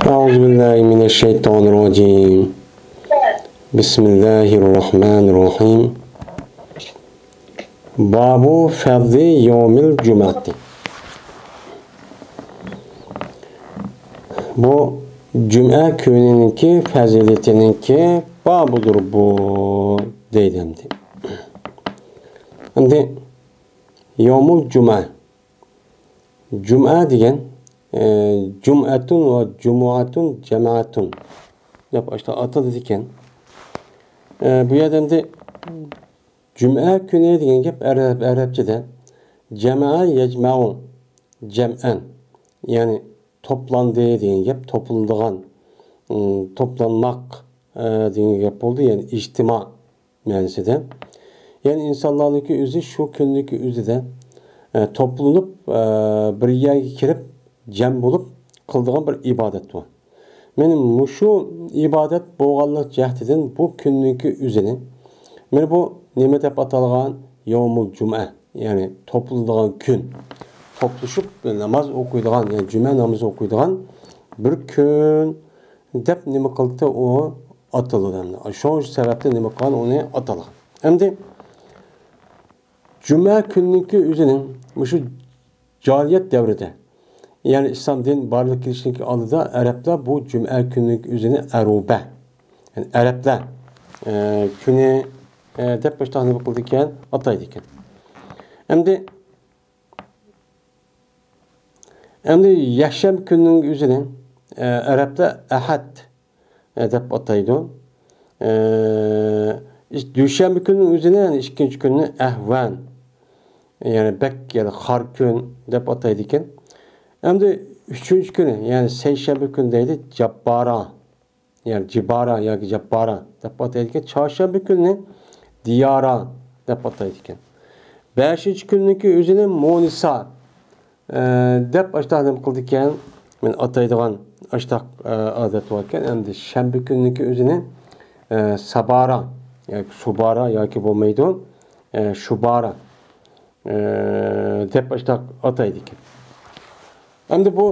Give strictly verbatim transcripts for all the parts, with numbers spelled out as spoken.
أعوذ بالله من الشيطان الرجيم. بسم الله الرحمن الرحيم. باب فضل يوم الجمعة. بۇ جۈمئە كۈنىنىڭكى پەزىلىتىنىڭكى بابىدۇر بۇ، دەيدۇ ئەمدى. ئەمدى يومۇل جۈمئە. جۈمئە دېگەن، ئە، جۇمئەتۇن ۋە جۇمۇئەتۇن، جەمەئەتۇن دەپ ئاشۇنداق ئاتىلىدىكەن. ئە، بۇ يەردە ئەمدى جۈمئە كۈنى دېگەن گەپ ئەرەب، ئەرەبچىدە جەمەئە يەجمەئۇ جەمئەن، يەنى توپلاندى دېگەن گەپ، توپلىنىدىغان، ئىم، توپلانماق، ئە، دېگەن گەپ بولدى، يەنى ئىجتىما مەنىسىدە. يەنى ئىنسانلارنىڭكى ئۆزى شۇ كۈننىڭكى ئۆزىدە، ئە، توپلىنىپ، ئە، بىر يەرگە كېلىپ جەم بولۇپ قىلىدىغان بىر ئىبادەت بۇ. مانا مۇشۇ ئىبادەت بولغانلىق جەھىتىدىن بۇ كۈننىڭكى ئۆزىنى، مانا بۇ نېمە دەپ ئاتالغان؟ يومۇل جۈمئە، يەنى توپلىنىدىغان كۈن، توپلىشىپ ناماز ئوقۇيدىغان، يەنى جۈمە نامىزى ئوقۇيدىغان بىر كۈن دەپ نېمە قىلدى ئۇ؟ ئاتىلىدۇ ئەمدى. شۇ سەۋەبتىن نېمە قىلغان؟ ئۇنى ئاتالغان. ئەمدى جۈمە كۈننىڭكى ئۆزىنى مۇشۇ جاھىلىيەت دەۋرىدە، يەنى ئىسلام دىن بارلىققا كېلىشتىن ئالدىدا ئەرەبلەر بۇ جۈمە كۈننىڭكى ئۆزىنى ئەرۇبە، يەنى ئەرەبلەر، ئە، كۈنى، ئە، دەپ مۇشۇنداق نېمە قىلىدىكەن، ئاتايدىكەن. ئەمدى، ئەمدى يەكشەنبە كۈننىڭ ئۆزىنى، ئە، ئەرەبلەر ئەھەد، ئە، دەپ ئاتايدۇ. ئە، ئىش-، دۈشەنبە كۈننىڭ ئۆزىنى، يەنى ئىككىنچى كۈننى ئەھۋەن، يەنى بەك، يەنى خار كۈن دەپ ئاتايدىكەن. ئەمدى ئۈچىنچى كۈنى، يەنى سەيشەنبە كۈنى دەيدۇ، جاببارا، يەنى جىبارا ياكى جاببارا دەپ ئاتايدىكەن. چارشەنبە كۈنىنى دىيارا دەپ ئاتايدىكەن. بەشىنچى كۈننىڭكى ئۆزىنى مونىسا، ئە، دەپ ئاشتاق نېمە قىلىدىكەن؟ مەن ئاتايدىغان ئاشتاق، ئە، ئادەت باركەن. ئەمدى شەنبە كۈننىڭكى ئۆزىنى، ئە، سابارا ياكى سۇبارا ياكى بولمايدۇ، ئە، شۇبارا، ئە، دەپ ئاشتاق ئاتايدىكەن. ئەمدى بۇ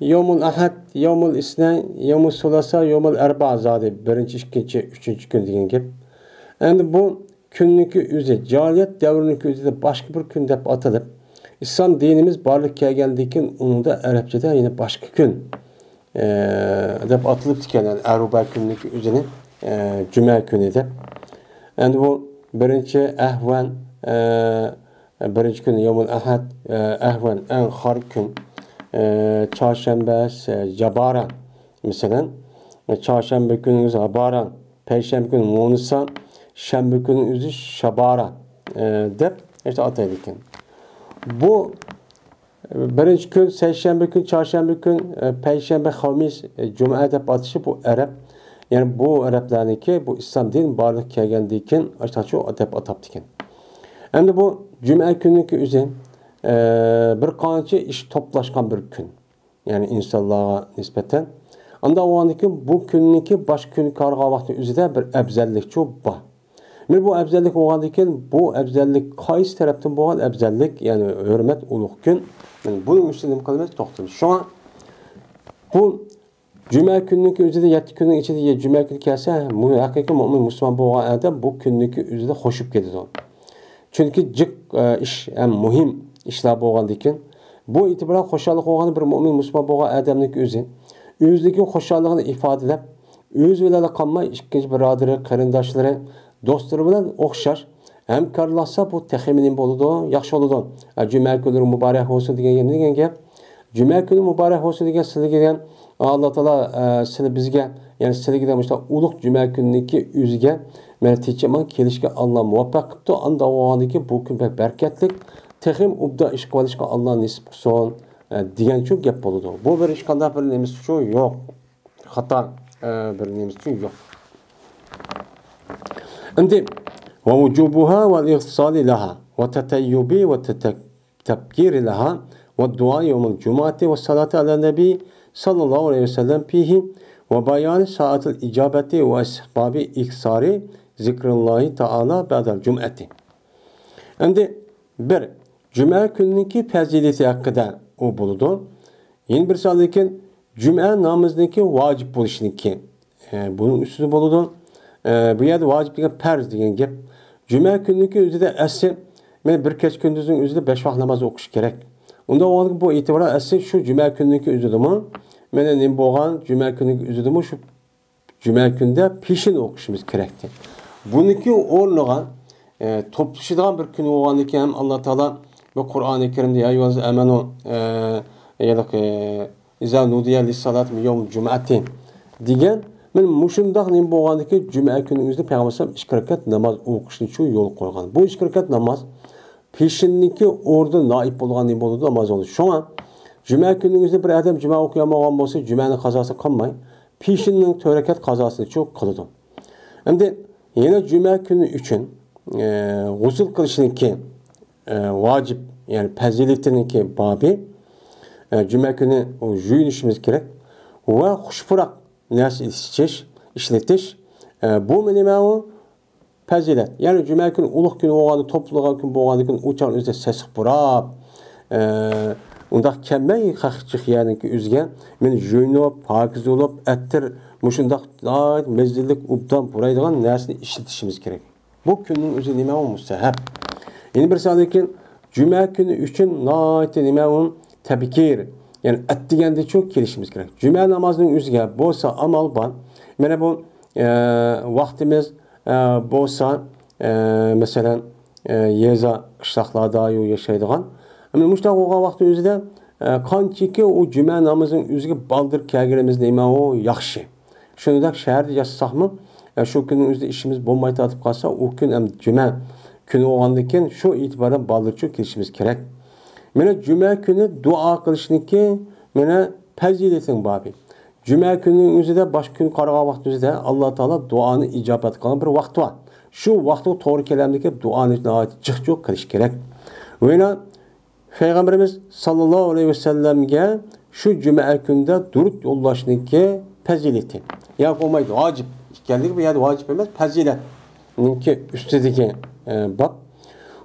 يومۇل ئەھەد، يومۇل ئىسنەي، يومۇل سۇلاسا، يومۇل ئەربا زادى بىرىنچى، ئىككىنچى، ئۈچىنچى كۈن دېگەن گەپ. ئەمدى بۇ كۈننىڭكى ئۆزى، جاھىلىيەت دەۋرىنىڭكى ئۆزىدە باشقا بىر كۈن دەپ ئاتىلىپ، ئىسلام دىنىمىز بارلىققا كەلگەندىن كېيىن ئۇنىڭدا ئەرەبچىدە يەنە باشقا كۈن، ئە، دەپ ئاتىلىپتىكەن. يەنى ئەرۇبە كۈننىڭكى ئۆزىنى، ئە، جۈمە كۈنى دەپ. ئەمدى بۇ بىرىنچى ئەھۋەن، ئە، بىرىنچى كۈن يومۇل ئەھەد، ئە، ئەھۋەن ئەڭ خار كۈن، ئە، چارشەنبە، ئە، جابارا، مەسىلەن، چارشەنبە كۈنى ئۆزى ھابارا، پەيشەنبە كۈنى مونىسا، شەنبە كۈنى ئۆزى شابارا، ئە، دەپ ئاشۇنداق ئاتايدىكەن. بۇ بىرىنچى كۈن، سەيشەنبە كۈن، چارشەنبە كۈن، ئە، پەيشەنبە، خامىس، ئە، جۈمئە دەپ ئاتىشى بۇ ئەرەب، يەنى بۇ ئەرەبلەرنىڭكى بۇ ئىسلام دىنى بارلىققا كەلگەندىن كېيىن ئاشۇنداق دەپ ئاتاپتىكەن. ئەمدى بۇ جۈمئە كۈنىنىڭكى ئۆزى، ئە، بىر قانچە ئىش توپلاشقان بىر كۈن. يەنى ئىنسانلارغا نىسبەتەن. ئانداق بولغاندىن كېيىن بۇ كۈننىڭكى باشقا كۈنگە قارىغان ۋاقىتنىڭ ئۆزىدە بىر ئەۋزەللىكچۇ بار. مانا بۇ ئەۋزەللىك بولغاندىن كېيىن بۇ ئەۋزەللىك قايسى تەرەپتىن بولغان ئەۋزەللىك، يەنى ھۆرمەت ئۇلۇغ كۈن. مانا بۇنىڭ ئۈستىدە نېمە قىلىمىز؟ توختىلىمىز. شۇڭا بۇ جۈمە كۈننىڭكى ئۆزىدە يەتتە كۈننىڭ ئىچىدە جۈمە كۈنى كەلسە، مۇ-، ھەقىقىي مۆمىن مۇسۇلمان بولغان ئادەم بۇ كۈننىڭكى ئۆزىدە خوشۇپ كېتىدۇ. چۈنكى جىق، ئە، ئىش ھەم مۇھىم ئىشلار بولغاندىكىن، بۇ ئېتىبارەن خۇشاللىق بولغان بىر مۆمىن مۇسۇلمان بولغان ئادەمنىڭكى ئۆزى ئۆزىدىكى خۇشاللىقىنى ئىپادىلەپ، ئۆزى بىلەنلا قالماي، ئىككىنچى بۇرادىرى، قېرىنداشلىرى، دوستلىرى بىلەن ئوخشاش ھەمكارلاشسا، بۇ تېخىمۇ نېمە بولىدۇ؟ ياخشى بولىدۇ. ئە، جۈمە كۈنلىرى مۇبارەك بولسۇن دېگەن گەپ نېمە دېگەن گەپ؟ جۈمە كۈنى مۇبارەك بولسۇن دېگەن سىلىگە دېگەن، ئاللا تائالا، ئە، سىلى بىزگە، يەنى سىلىگە دېگەن مۇشۇنداق ئۇلۇغ جۈمە كۈنىنىڭكى ئۆزىگە مانا تېچىمان كېلىشكە ئاللا مۇۋەپپەق قىپتۇ. ئانداق بولغاندىكىن بۇ كۈن بەك بەرىكەتلىك، تېخىمۇ ئوبدان ئىش قىلىۋېلىشقا ئاللا نېسىپ قىلسۇن، ئە، دېگەنچۇ گەپ بولىدۇ. بۇ بىر ھېچقانداق بىر نېمىسىچۇ يوق. خاتا، ئە، بىر نېمىسىچۇ يوق. ئەمدى، ووجوبها والاغتسال لها وتطيب وتتك تبكير لها والدعاء يوم الجمعة والصلاة على النبي صلى الله عليه وسلم فيه وبيان ساعة الإجابة واستحباب إكثار ذكر الله تعالى بعد الجمعة. ئەمدى بىر، جۈمە كۈنىنىڭكى پەزىلىتى ھەققىدە ئۇ بولىدۇ. يەنە بىرسى، لېكىن جۈمە نامىزىنىڭكى ۋاجىپ بولۇشىنىڭكى، ئە، بۇنىڭ ئۈستىدە بولىدۇ. ئە، بۇ يەردە ۋاجىپ دېگەن پەرز دېگەن گەپ. جۈمە كۈنىنىڭكى ئۆزىدە ئەسلى، مەن بىر كەچ كۈندۈزنىڭ ئۆزىدە بەش ۋاق ناماز ئوقۇش كېرەك. ئۇنداق بولغاندا بۇ ئېتىبارەن ئەسلى شۇ جۈمە كۈنىنىڭكى ئۆزىدىمۇ، مانا نېمە بولغان، جۈمە كۈنىنىڭكى ئۆزىدىمۇ شۇ جۈمە كۈندە پېشىن ئوقۇشىمىز كېرەكتى. بۇنىڭكى ئورنىغا، ئە، توپلىشىدىغان بىر كۈن بولغاندىكىن ھەم ئاللا تائالا بۇ قۇرئانى كەرىمدە يا ئەييۇھەللەزىنە ئامەنۇ، ئە، يەنى، ئە، ئىزا نۇدىيە لىسسالاتى مىن يەۋمىل جۇمۇئەتى دېگەن، مانا مۇشۇنداق نېمە بولغاندىكىن جۈمە كۈنى ئۆزىدە پەيغەمبەر ئەلەيھىسسالام ئىككى رەكەت ناماز ئوقۇشنى شۇ يول قويغان. بۇ ئىككى رەكەت ناماز پېشىننىڭكى ئورنىدا نائىب بولغان نېمە بولىدۇ؟ ناماز بولىدۇ. شۇڭا جۈمە كۈنى ئۆزىدە بىر ئادەم جۈمە ئوقۇيالمىغان بولسا، جۈمەنىڭ قازاسى قالماي، پېشىننىڭ تۆت رەكەت قازاسىنى شۇ قىلىدۇ. ئەمدى يەنە جۈمە كۈنى ئۈچۈن، ئە، غۇسۇل قىلىشنىڭكى، ئە، ۋاجىپ، يەنى پەزىلىتىنىڭكى بابى، ئە، جۈمە كۈنى يۇيۇنۇشىمىز كېرەك ۋە خۇش پۇراق نەرسە ئىچىش، ئىشلىتىش، ئە، بۇمۇ نېمە ئۇ؟ پەزىلەت. يەنى جۈمە كۈنى ئۇلۇغ كۈن بولغاندا، توپلىغان كۈن بولغاندىكىن ئۇ چاغ ئۆزىدە سېسىق پۇراپ، ئە، ئۇنداق كەلمەي خەقچىق يەرنىڭكى ئۆزىگە مېنى يۇيۇنۇپ، پاكىز بولۇپ، ئەتىر مۇشۇنداق ناھايىتى مەززىلىك ئوبدان پۇرايدىغان نەرسىنى ئىشلىتىشىمىز كېرەك. بۇ كۈننىڭ ئۆزى نېمە ئۇ؟ مۇستەھەب. يەنە بىر سانىدىكىن جۈمە كۈنى ئۈچۈن ناھايىتى نېمە ئۇ؟ تەبكىر. يەنى ئەتىگەندە شۇ كېلىشىمىز كېرەك. جۈمە نامازىنىڭ ئۆزىگە بولسا ئامال بار. مانا بۇ، ئە، ۋاقتىمىز، ئە، بولسا، ئە، مەسىلەن، ئە، يېزا، قىشلاقلاردا يو-، ياشايدىغان. مانا مۇشۇنداق بولغان ۋاقىتنىڭ ئۆزىدە، ئە، قانچىكى ئۇ جۈمە نامىزىنىڭ ئۆزىگە بالدۇر كەلگىنىمىز نېمە ئۇ ياخشى. شۇنداق شەھەردە ياشىساقمۇ، ئە، شۇ كۈننىڭ ئۆزىدە ئىشىمىز بولماي تارتىپ قالسا، ئۇ كۈن ھەم جۈمە كۈنى بولغاندىكىن شۇ ئېتىبارەن بالدۇرچۇ كېلىشىمىز كېرەك. مانا جۈمە كۈنى دۇئا قىلىشنىڭكى مانا پەزىلىتىنىڭ بابى. جۈمە كۈنىنىڭ ئۆزىدە باشقا كۈنگە قارىغان ۋاقىت ئۆزىدە ئاللا تائالا دۇئانى ئىجابەت قىلغان بىر ۋاقتى بار. شۇ ۋاقىتقا توغرا كېلەمدىكى دۇئانى ناھايىتى جىق جۇق قىلىش كېرەك. ۋە يەنە پەيغەمبىرىمىز ساللاللاھۇ ئەلەيھى ۋەسەللەمگە شۇ جۈمە كۈندە دۇرۇت يوللاشنىڭكى پەزىلىتى. يا بولمايدۇ، ۋاجىپ ئىكەنلىكى، بۇ يەردە ۋاجىپ ئەمەس، پەزىلەتنىڭكى ئۈستىدىكى، ئە، باب.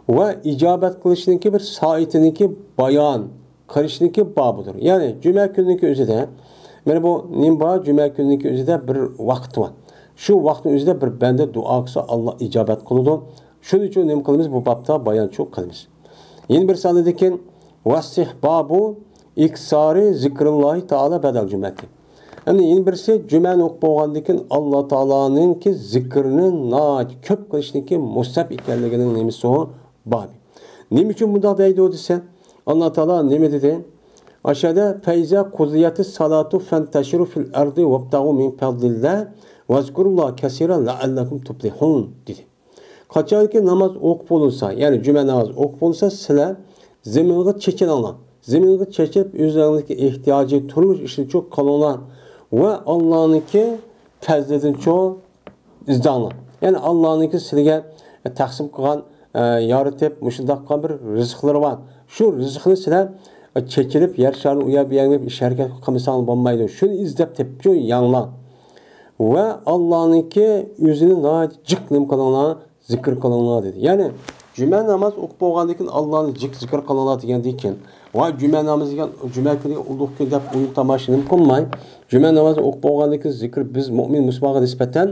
ۋە ئىجابەت قىلىشنىڭكى بىر سائىتىنىڭكى بايان قىلىشنىڭكى بابىدۇر. يەنى جۈمە كۈنىنىڭكى ئۆزىدە، مانا بۇ نېمە بار؟ جۈمە كۈنىنىڭكى ئۆزىدە بىر ۋاقىت بار. شۇ ۋاقىتنىڭ ئۆزىدە بىر بەندە دۇئا قىلسا، ئاللا ئىجابەت قىلىدۇ. شۇنىڭ ئۈچۈن نېمە قىلىمىز؟ بۇ بابتا بايانچۇ قىلىمىز. يەنە بىر سانىدىكىن ۋەستىھبابۇ ئىكسارى زىكرىللاھى تائالا بەدەل جۈمەتى. يەنى يەنە بىرسى، جۈمەنى ئوقۇپ بولغاندىن كېيىن ئاللا تائالانىڭكى زىكرىنى ناھايىتى كۆپ قىلىشنىڭكى مۇستەھەب ئىكەنلىكىنىڭ نېمىسى ئۇ؟ بابى. نېمە ئۈچۈن بۇنداق دەيدۇ دېسە، ئاللا تائالا نېمە دېدى؟ ئاشۇ يەردە، فەئىزا قۇزىيەتىس سالاتۇ فەنتەشىرۇ فىل ئەردى ۋەبتەغۇ مىن فەدلىللا ۋەزكۇرۇللا كەسىرا لەئەللەكۇم تۇپلىھۇن دېدى. قاچانكى ناماز ئوقۇپ بولۇنسا، يەنى جۈمە نامازى ئوقۇپ بولۇنسا، سىلەر زېمىنغا چېچىلىڭلار. زېمىنغا چېچىلىپ، ئۆزلىرىڭىزنىڭكى ئېھتىياجى، تۇرمۇش ئىشىنى چوق قىلىڭلار ۋە ئاللانىڭكى پەزلىدىن چوق ئىزدەڭلار. يەنى ئاللانىڭكى سىلىگە تەقسىم قىلغان، ئە، يارىتىپ، مۇشۇنداق قىلغان بىر رىزىقلىرى بار. شۇ رىزىقنى سىلەر، ئە، چېچىلىپ، يەر شارىنى ئۇ يەر بۇ يەرگە مېڭىپ، ئىش ھەرىكەت قىلمىساڭلار بولمايدۇ. شۇنى ئىزدەپ تېپىپ، شۇ يەڭلار. ۋە ئاللانىڭكى ئۆزىنى ناھايىتى جىق نېمە قىلىڭلار، زىكىر قىلىڭلار دېدى. يەنى جۈمە ناماز ئوقۇپ بولغاندىن كېيىن ئاللانى جىق زىكىر قىلىڭلار دېگەندىن كېيىن، ۋاي جۈمە نامىزى دېگەن، جۈمە كۈنى ئۇلۇغ كۈن دەپ ئويۇن تاماشا نېمە قىلماي، جۈمە نامازى ئوقۇپ بولغاندىن كېيىن زىكىر بىز مۇئمىن مۇسۇلمانغا نىسبەتەن،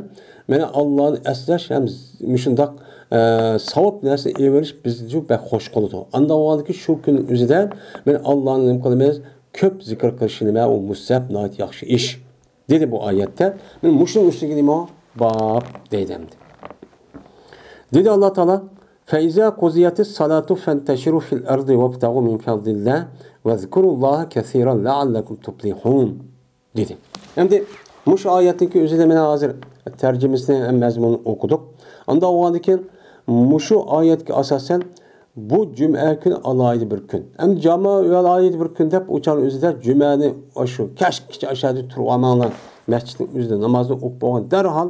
مانا ئاللانى ئەسلەش ھەم مۇشۇنداق، ئە، ساۋاب نەرسىنى ئېلىۋېلىش بىزنى بەك خوش قىلىدۇ. ئانداق بولغاندىن كېيىن شۇ كۈننىڭ ئۆزىدە مانا ئاللانى نېمە قىلىمىز؟ كۆپ زىكىر قىلىش نېمە ئۇ مۇستەھەب، ناھايىتى ياخشى ئىش. دېدى بۇ ئايەتتە. مانا مۇشۇنىڭ ئۈستىگە نېمە بار دەيدۇ ئەمدى. دېدى ئاللا تائالا، فەئىزا قۇزىيەتىس سالاتۇ فەنتەشىرۇ فىل ئەردى ۋەبتەغۇ مىن فەدلىللا ۋەزكۇرۇللاھە كەسىرا لەئەللەكۇم تۇپلىھۇن دېدى. ئەمدى مۇشۇ ئايەتنىڭكى ئۆزىدە مانا ھازىر تەرجىمىسىنى ھەم مەزمۇنىنى ئوقۇدۇق. ئانداق بولغاندىن كېيىن مۇشۇ ئايەتكە ئاساسەن بۇ جۈمە كۈنى ئالاھىدە بىر كۈن. ئەمدى جۈمە ئالاھىدە بىر كۈن دەپ ئۇ چاغنىڭ ئۆزىدە جۈمەنى ئاشۇ كەچكىچە ئاشۇ يەردە تۇرۇۋالماڭلار. مەسچىتنىڭ ئۆزىدە نامازنى ئوقۇپ بولغان دەرھال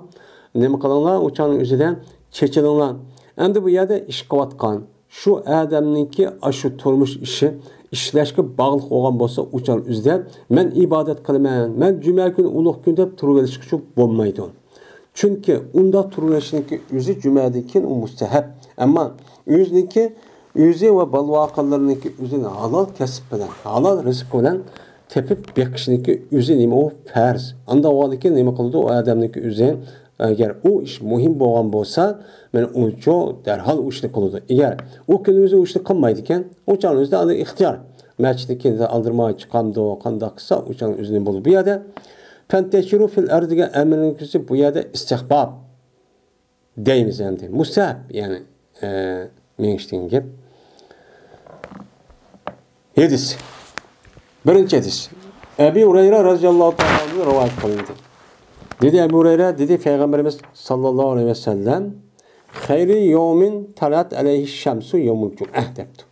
نېمە قىلىڭلار؟ ئۇ چاغنىڭ ئۆزىدە چېچىلىڭلار. ئەمدى بۇ يەردە ئىش قىلىۋاتقان شۇ ئادەمنىڭكى ئاشۇ تۇرمۇش ئىشى ئىشلەشكە باغلىق بولغان بولسا، ئۇ چاغنىڭ ئۆزىدە مەن ئىبادەت قىلىمەن، مەن جۈمە كۈنى ئۇلۇغ كۈن دەپ تۇرۇۋېلىشقىچە بولمايدۇ. چۈنكى ئۇنداق تۇرۇۋېلىشنىڭكى ئۆزى جۈمەدىن كېيىن ئۇ مۇستەھەب. ئەمما ئۆزىنىڭكى ئۆزى ۋە بالىۋاقىلىرىنىڭكى ئۆزىنى ھالال كەسىپ بىلەن، ھالال رىزىق بىلەن تېپىپ بېقىشنىڭكى ئۆزى نېمە، ئۇ پەرز. ئانداق بولغاندىكىن نېمە قىلىدۇ؟ ئۇ ئادەمنىڭكى ئۆزى، ئەگەر ئۇ ئىش مۇھىم بولغان بولسا، مانا ئۇچۇ دەرھال ئۇ ئىشنى قىلىدۇ. ئەگەر ئۇ كۈنى ئۆزى ئۇ ئىشنى قىلمايدىكەن، ئۇ چاغنىڭ ئۆزىدە ئاندىن ئىختىيار. مەسچىتتىن كېيىن ئالدىرىماي چىقامدۇ، قانداق قىلسا، ئۇ چاغنىڭ ئۆزىنى بولىدۇ. بۇ يەردە فەنتەشىرۇ فىل ئەرز دېگەن ئەمرنىڭكىسى بۇ يەردە ئىستىخباب دەيمىز ئەمدى. مۇستەھەب، يەنى، ئە، مېڭىش دېگەن گەپ. ھەدىس. بىرىنچى ھەدىس. ئەبى ھۇرەيرە رەزىياللاھۇ تائالا ئەنھۇدىن رىۋايەت قىلىندى. دېدى ئەبۇ ھۇرەيرە، دېدى پەيغەمبىرىمىز ساللاللاھۇ ئەلەيھى ۋەسەللەم، «خەيرۇ يەۋمىن تەلەئەت ئەلەيھىش شەمسۇ يەۋمۇل جۇمئە» دەپتۇ.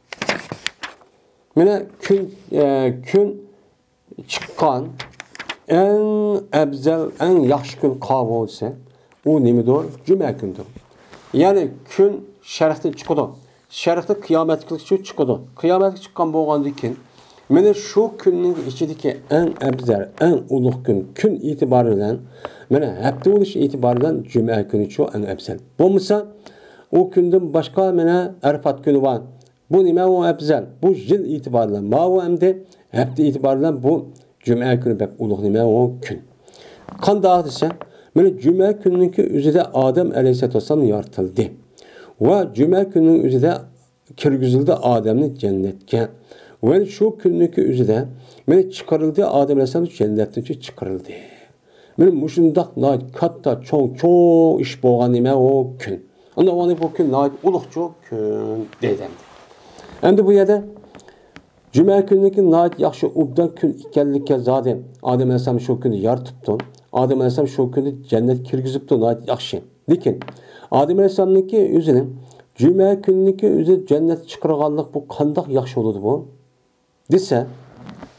مانا كۈن، ئە، كۈن چىققان ئەڭ ئەۋزەل، ئەڭ ياخشى كۈن قاۋۇلسى، ئۇ نېمىدۇر؟ جۈمە كۈندۇر. يەنى كۈن شەرقتىن چىقىدۇ. شەرقتە قىيامەتلىكچۇ چىقىدۇ. قىيامەتلىك چىققان بولغاندىن كېيىن، مانا شۇ كۈننىڭ ئىچىدىكى ئەڭ ئەۋزەل، ئەڭ ئۇلۇغ كۈن، كۈن ئېتىبارى بىلەن، مانا ھەپتە بولۇش ئېتىبارى بىلەن جۈمە كۈنىچۇ ئەڭ ئەۋزەل. بولمىسا، ئۇ كۈندىن باشقا مانا ئەرپات كۈنى بار. بۇ نېمە ئۇ ئەپزەل؟ بۇ يىل ئېتىبارى بىلەن ماۋۇ ئەمدى ھەپتە ئېتىبارى بىلەن بۇ جۈمە كۈنى بەك ئۇلۇغ نېمە ئۇ كۈن. قانداق دېسە، مانا جۈمە كۈنىنىڭكى ئۆزىدە ئادەم ئەلەيھىسسالاتۇ ۋەسسالام يارىتىلدى. ۋە جۈمە كۈنىنىڭ ئۆزىدە كىرگۈزۈلدى ئادەمنى جەننەتكە. ۋە شۇ كۈننىڭكى ئۆزىدە مانا چىقىرىلدى، ئادەم ئەلەيھىسسالام جەننەتتىن چىقىرىلدى. مانا مۇشۇنداق ناھايىتى كاتتا، چوڭ، چوڭ ئىش بولغان نېمە ئۇ كۈن. ئانداق بولغاندا بۇ كۈن ناھايىتى ئۇلۇغچۇ كۈن دەيدۇ ئەمدى. ئەمدى بۇ يەردە جۈمە كۈنىنىڭكى ناھايىتى ياخشى، ئوبدان كۈن ئىكەنلىككە زادى ئادەم ئەلەيھىسسالام شۇ كۈننى يارىتىپتۇ. ئادەم ئەلەيھىسسالام شۇ كۈننى جەننەتكە كىرگۈزۈپتۇ، ناھايىتى ياخشى. لېكىن ئادەم ئەلەيھىسسالامنىڭكى ئۆزىنى جۈمە كۈنىنىڭكى ئۆزى جەننەتكە چىقىرغانلىق بۇ قانداق ياخشى بولىدۇ بۇ؟ دېسە،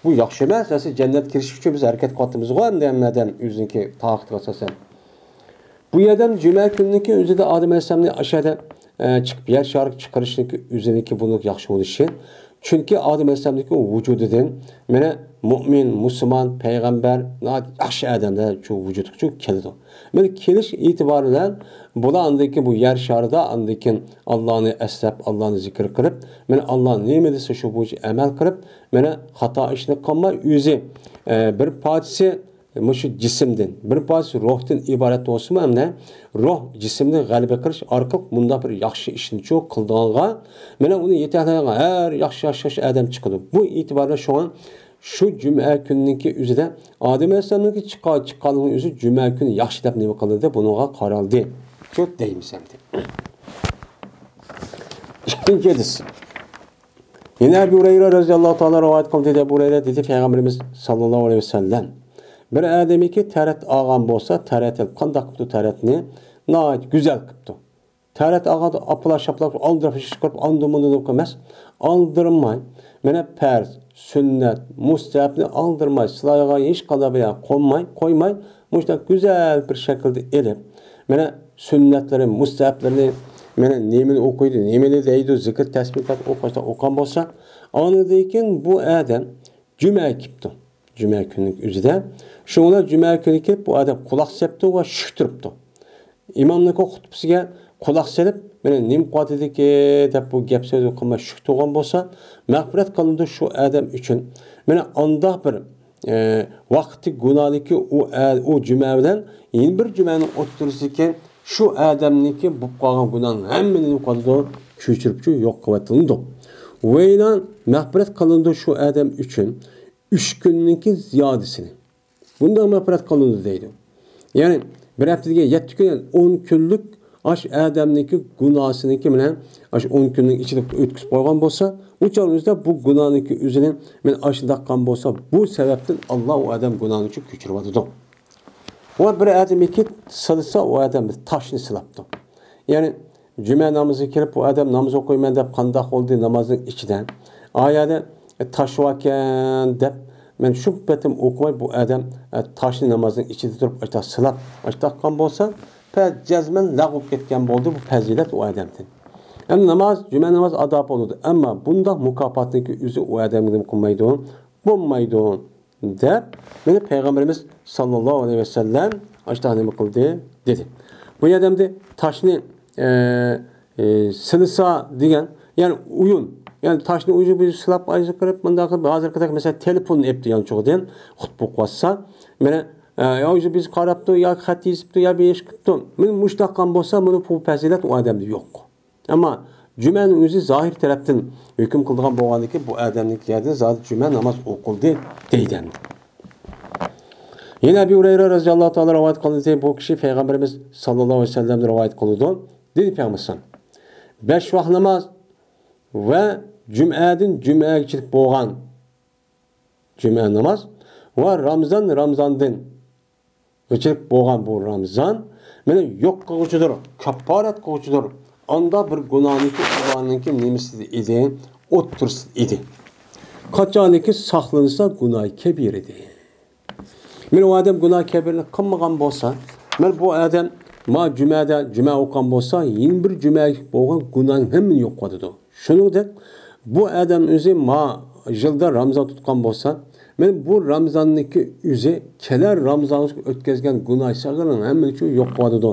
بۇ ياخشى ئەمەس. ئەسلى جەننەتكە كىرىش ئۈچۈن بىز ھەرىكەت قىلىۋاتىمىزغۇ، ئەمدى ھەممە ئادەم ئۆزىنىڭكى تاقىتىگە ئاساسەن. بۇ يەردە جۈمە كۈنىنىڭكى ئۆزىدە ئادەم ئەلەيھىسسالامنى ئاشۇ يەردە، ئە، چىقىپ يەر شارىغا چىقىرىشنىڭكى ئۆزىنىڭكى بۇنىڭ ياخشى بولۇشى. چۈنكى ئادەم ئەلەيھىسسالامنىڭكى ۋۇجۇدىدىن مانا مۇئمىن، مۇسۇلمان، پەيغەمبەر، ناھايىتى ياخشى ئادەملەر شۇ ۋۇجۇدقا شۇ كېلىدۇ. مانا كېلىش ئېتىبارى بىلەن بۇلار ئاندىن كېيىن بۇ يەر شارىدا ئاندىن كېيىن ئاللانى ئەسلەپ، ئاللانى زىكىر قىلىپ، مانا ئاللا نېمە دېسە شۇ بويىچە ئەمەل قىلىپ، مانا خاتا ئىشنى قىلماي، ئۆزى، ئە، بىر پارچىسى مۇشۇ جىسىمدىن، بىر پارچىسى روھتىن ئىبارەت بولسىمۇ، ئەمدى روھ جىسىمنى غەلىبە قىلىش ئارقىلىق مۇنداق بىر ياخشى ئىشنىچۇ قىلىدىغانغا، مانا ئۇنى يېتەكلەيدىغان ھەر ياخشى، ياخشى، ياخشى ئادەم چىقىدۇ. بۇ ئېتىبارى بىلەن شۇڭا شۇ جۈمە كۈنىنىڭكى ئۆزىدە ئادەم ئەلەيھىسسالامنىڭكى چىققا-، چىققانلىقىنىڭ ئۆزى جۈمە كۈنى ياخشى دەپ نېمە قىلدى؟ بۇنىڭغا قارالدى. شۇ دەيمىز ئەمدى. ئىككىنچى ھەدىس. يەنە ئەبۇ ھۇرەيرە رەزىياللاھۇ تائالا رىۋايەت قىلدى، دېدى ئەبۇ ھۇرەيرە، دېدى پەيغەمبىرىمىز ساللاللاھۇ ئەلەيھى ۋەسەللەم، بىر ئادەمكى تەرەت ئالغان بولسا، تەرەت قىلىپ قانداق قىپتۇ؟ تەرەتنى ناھايىتى گۈزەل قىپتۇ. تەرەت ئالغاندا ئاپلا-شاپلا قىلىپ، ئالدىراپ ئىش قىلىپ، ئاندىن-مۇندىن قىلىپ ئەمەس، ئالدىرىماي، مانا پەرز، سۈننەت، مۇستەھەبنى ئالدىرىماي، سىلايغا ھېچقانداق بىر يەر قونماي، قويماي، مۇشۇنداق گۈزەل بىر شەكىلدە ئېلىپ، مانا سۈننەتلىرى، مۇستەھەبلىرىنى، مانا نېمىنى ئوقۇيدۇ، نېمىنى دەيدۇ، زىكىر، تەسبىھ ئوقۇشتا ئوقۇغان بولسا، ئاندىن كېيىن بۇ ئادەم جۈمە كېپتۇ. جۈمە كۈنلۈك ئۆزىدە. شۇڭا جۈمە كۈنى كېلىپ، بۇ ئادەم قۇلاق سەپتۇ ۋە شۈك تۇرۇپتۇ. ئىمامنىڭكى خۇتبىسىگە قۇلاق سېلىپ، مانا نېمە قىلىۋاتىدىكى دەپ بۇ گەپ سۆزنى قىلماي شۈك تۇرغان بولسا، مەغپىرەت قىلىنىدۇ شۇ ئادەم ئۈچۈن. مانا ئانداق بىر، ئە، ۋاقتى گۇناھنىكى ئۇ ئە-، ئۇ جۈمە بىلەن يەنە بىر جۈمەنىڭ ئوتتۇرىسىدىكى شۇ ئادەمنىڭكى بولۇپ قالغان گۇناھنىڭ ھەممىنى نېمە قىلىدۇ؟ كۆچۈرۈپچۇ يوق قىلىۋېتىلىدۇ. ۋەيلان مەغپىرەت قىلىنىدۇ شۇ ئادەم ئۈچۈن. ئۈچ كۈننىڭكى زىيادىسىنى. بۇنداق مەغپىرەت قىلىنىدۇ دەيدۇ. يەنى بىر ھەپتە دېگەن يەتتە كۈن، يەنى ئون كۈنلۈك ئاش ئادەمنىڭكى گۇناھسىنىڭكى بىلەن ئاش ئون كۈننىڭ ئىچىدە ئۆتكۈزۈپ قويغان بولسا، ئۇ چاغنىڭ ئۆزىدە بۇ گۇناھنىڭكى ئۆزىنى مەن ئاشۇنداق قىلغان بولسا، بۇ سەۋەبتىن ئاللا ئۇ ئادەم گۇناھنى ئۈچۈن كۆچۈرۈۋاتىدۇ. ۋە بىر ئادەمنىڭكى سىلىسا، ئۇ ئادەم بىر تاشنى سىلاپتۇ. يەنى جۈمە نامىزىغا كېلىپ، بۇ ئادەم ناماز ئوقۇيمەن دەپ قانداق بولدى نامازنىڭ ئىچىدە؟ ئا يەردە، ئە، تاش باركەن دەپ، مەن شۇ پېتىم ئوقۇماي، بۇ ئادەم، ئە، تاشنى نامازنىڭ ئىچىدە تۇرۇپ، ئاشتاق سىلاپ، ئاشتاق قىلغان بولسا، پە-، جەزمەن لەغۋ بولۇپ كەتكەن بولدى بۇ پەزىلەت ئۇ ئادەمدىن. ئەمدى ناماز، جۈمە ناماز ئادا بولىدۇ. ئەمما بۇنداق مۇكاپاتنىڭكى ئۆزى ئۇ ئادەمگە نېمە قىلمايدۇ؟ بولمايدۇ. دەپ، مانا پەيغەمبىرىمىز ساللاللاھۇ ئەلەيھى ۋەسەللەم ئاشۇنداق نېمە قىلدى؟ دېدى. بۇ يەردە ئەمدى تاشنى، ئە، ئە، سىلىسا دېگەن، يەنى ئويۇن، يەنى تاشنى ئۇجى بۇجى سىلاپ ئايزىپ كىرىپ، مۇنداق قىلىپ، ھازىرقىدەك، مەسىلەن، تېلېفوننى ئېپتۇ يانچۇقىدىن، خۇتبە ئوقۇۋاتسا، مانا، ئە، يا ئۇجى بىز قاراپتۇ، ياكى خەت يېزىپتۇ، يا بىر ئىش قىپتۇ. مانا مۇشۇنداق قىلغان بولسا، مانا بۇ پەزىلەت ئۇ ئادەمدە يوق. ئەمما جۈمەنىڭ ئۆزى زاھىر تەرەپتىن ھۆكۈم قىلىدىغان بولغاندىكىن، بۇ ئادەمنىڭكى يەردە زادى جۈمە ناماز ئوقۇلدى دەيدۇ ئەمدى. يەنە ئەبۇ ھۇرەيرە رەزىياللاھۇ تائالا رىۋايەت قىلىندى، بۇ كىشى پەيغەمبىرىمىز ساللاللاھۇ ئەلەيھى ۋەسەللەمدىن رىۋايەت قىلىدۇ. دېدى پەيغەمبەر: بەش ۋاق ناماز ۋە جۈمئەدىن جۈمئەگىچىلىك بولغان جۈمئە ناماز ۋە رامزان، رامزاندىن غىچىلىك بولغان بۇ رامزان مېنى يوق قىلغۇچىدۇر، كاپپارەت قىلغۇچىدۇر. ئاندا بىر گۇناھنىڭكى ئۇلارنىڭكى نېمىسىدە ئىدى؟ ئوتتۇرىسىدا ئىدى. قاچانكى ساقلىنسا گۇناھى كەبىر ئىدى. مانا ئۇ ئادەم گۇناھ كەبىرنى قىلمىغان بولسا، مانا بۇ ئادەم ما جۈمەدە جۈمە ئوقۇغان بولسا، يەنە بىر جۈمەگە بولغان گۇناھنىڭ ھەممىنى يوق قىلىۋاتىدۇ. شۇنىڭدەك بۇ ئادەم ئۆزى ما يىلدا رامزان تۇتقان بولسا، مانا بۇ رامزاننىڭكى ئۆزى كېلەر رامزانغا ئۆتكەزگەن گۇناھ سەغىرنىڭ ھەممىنى شۇ يوق قىلىۋاتىدۇ.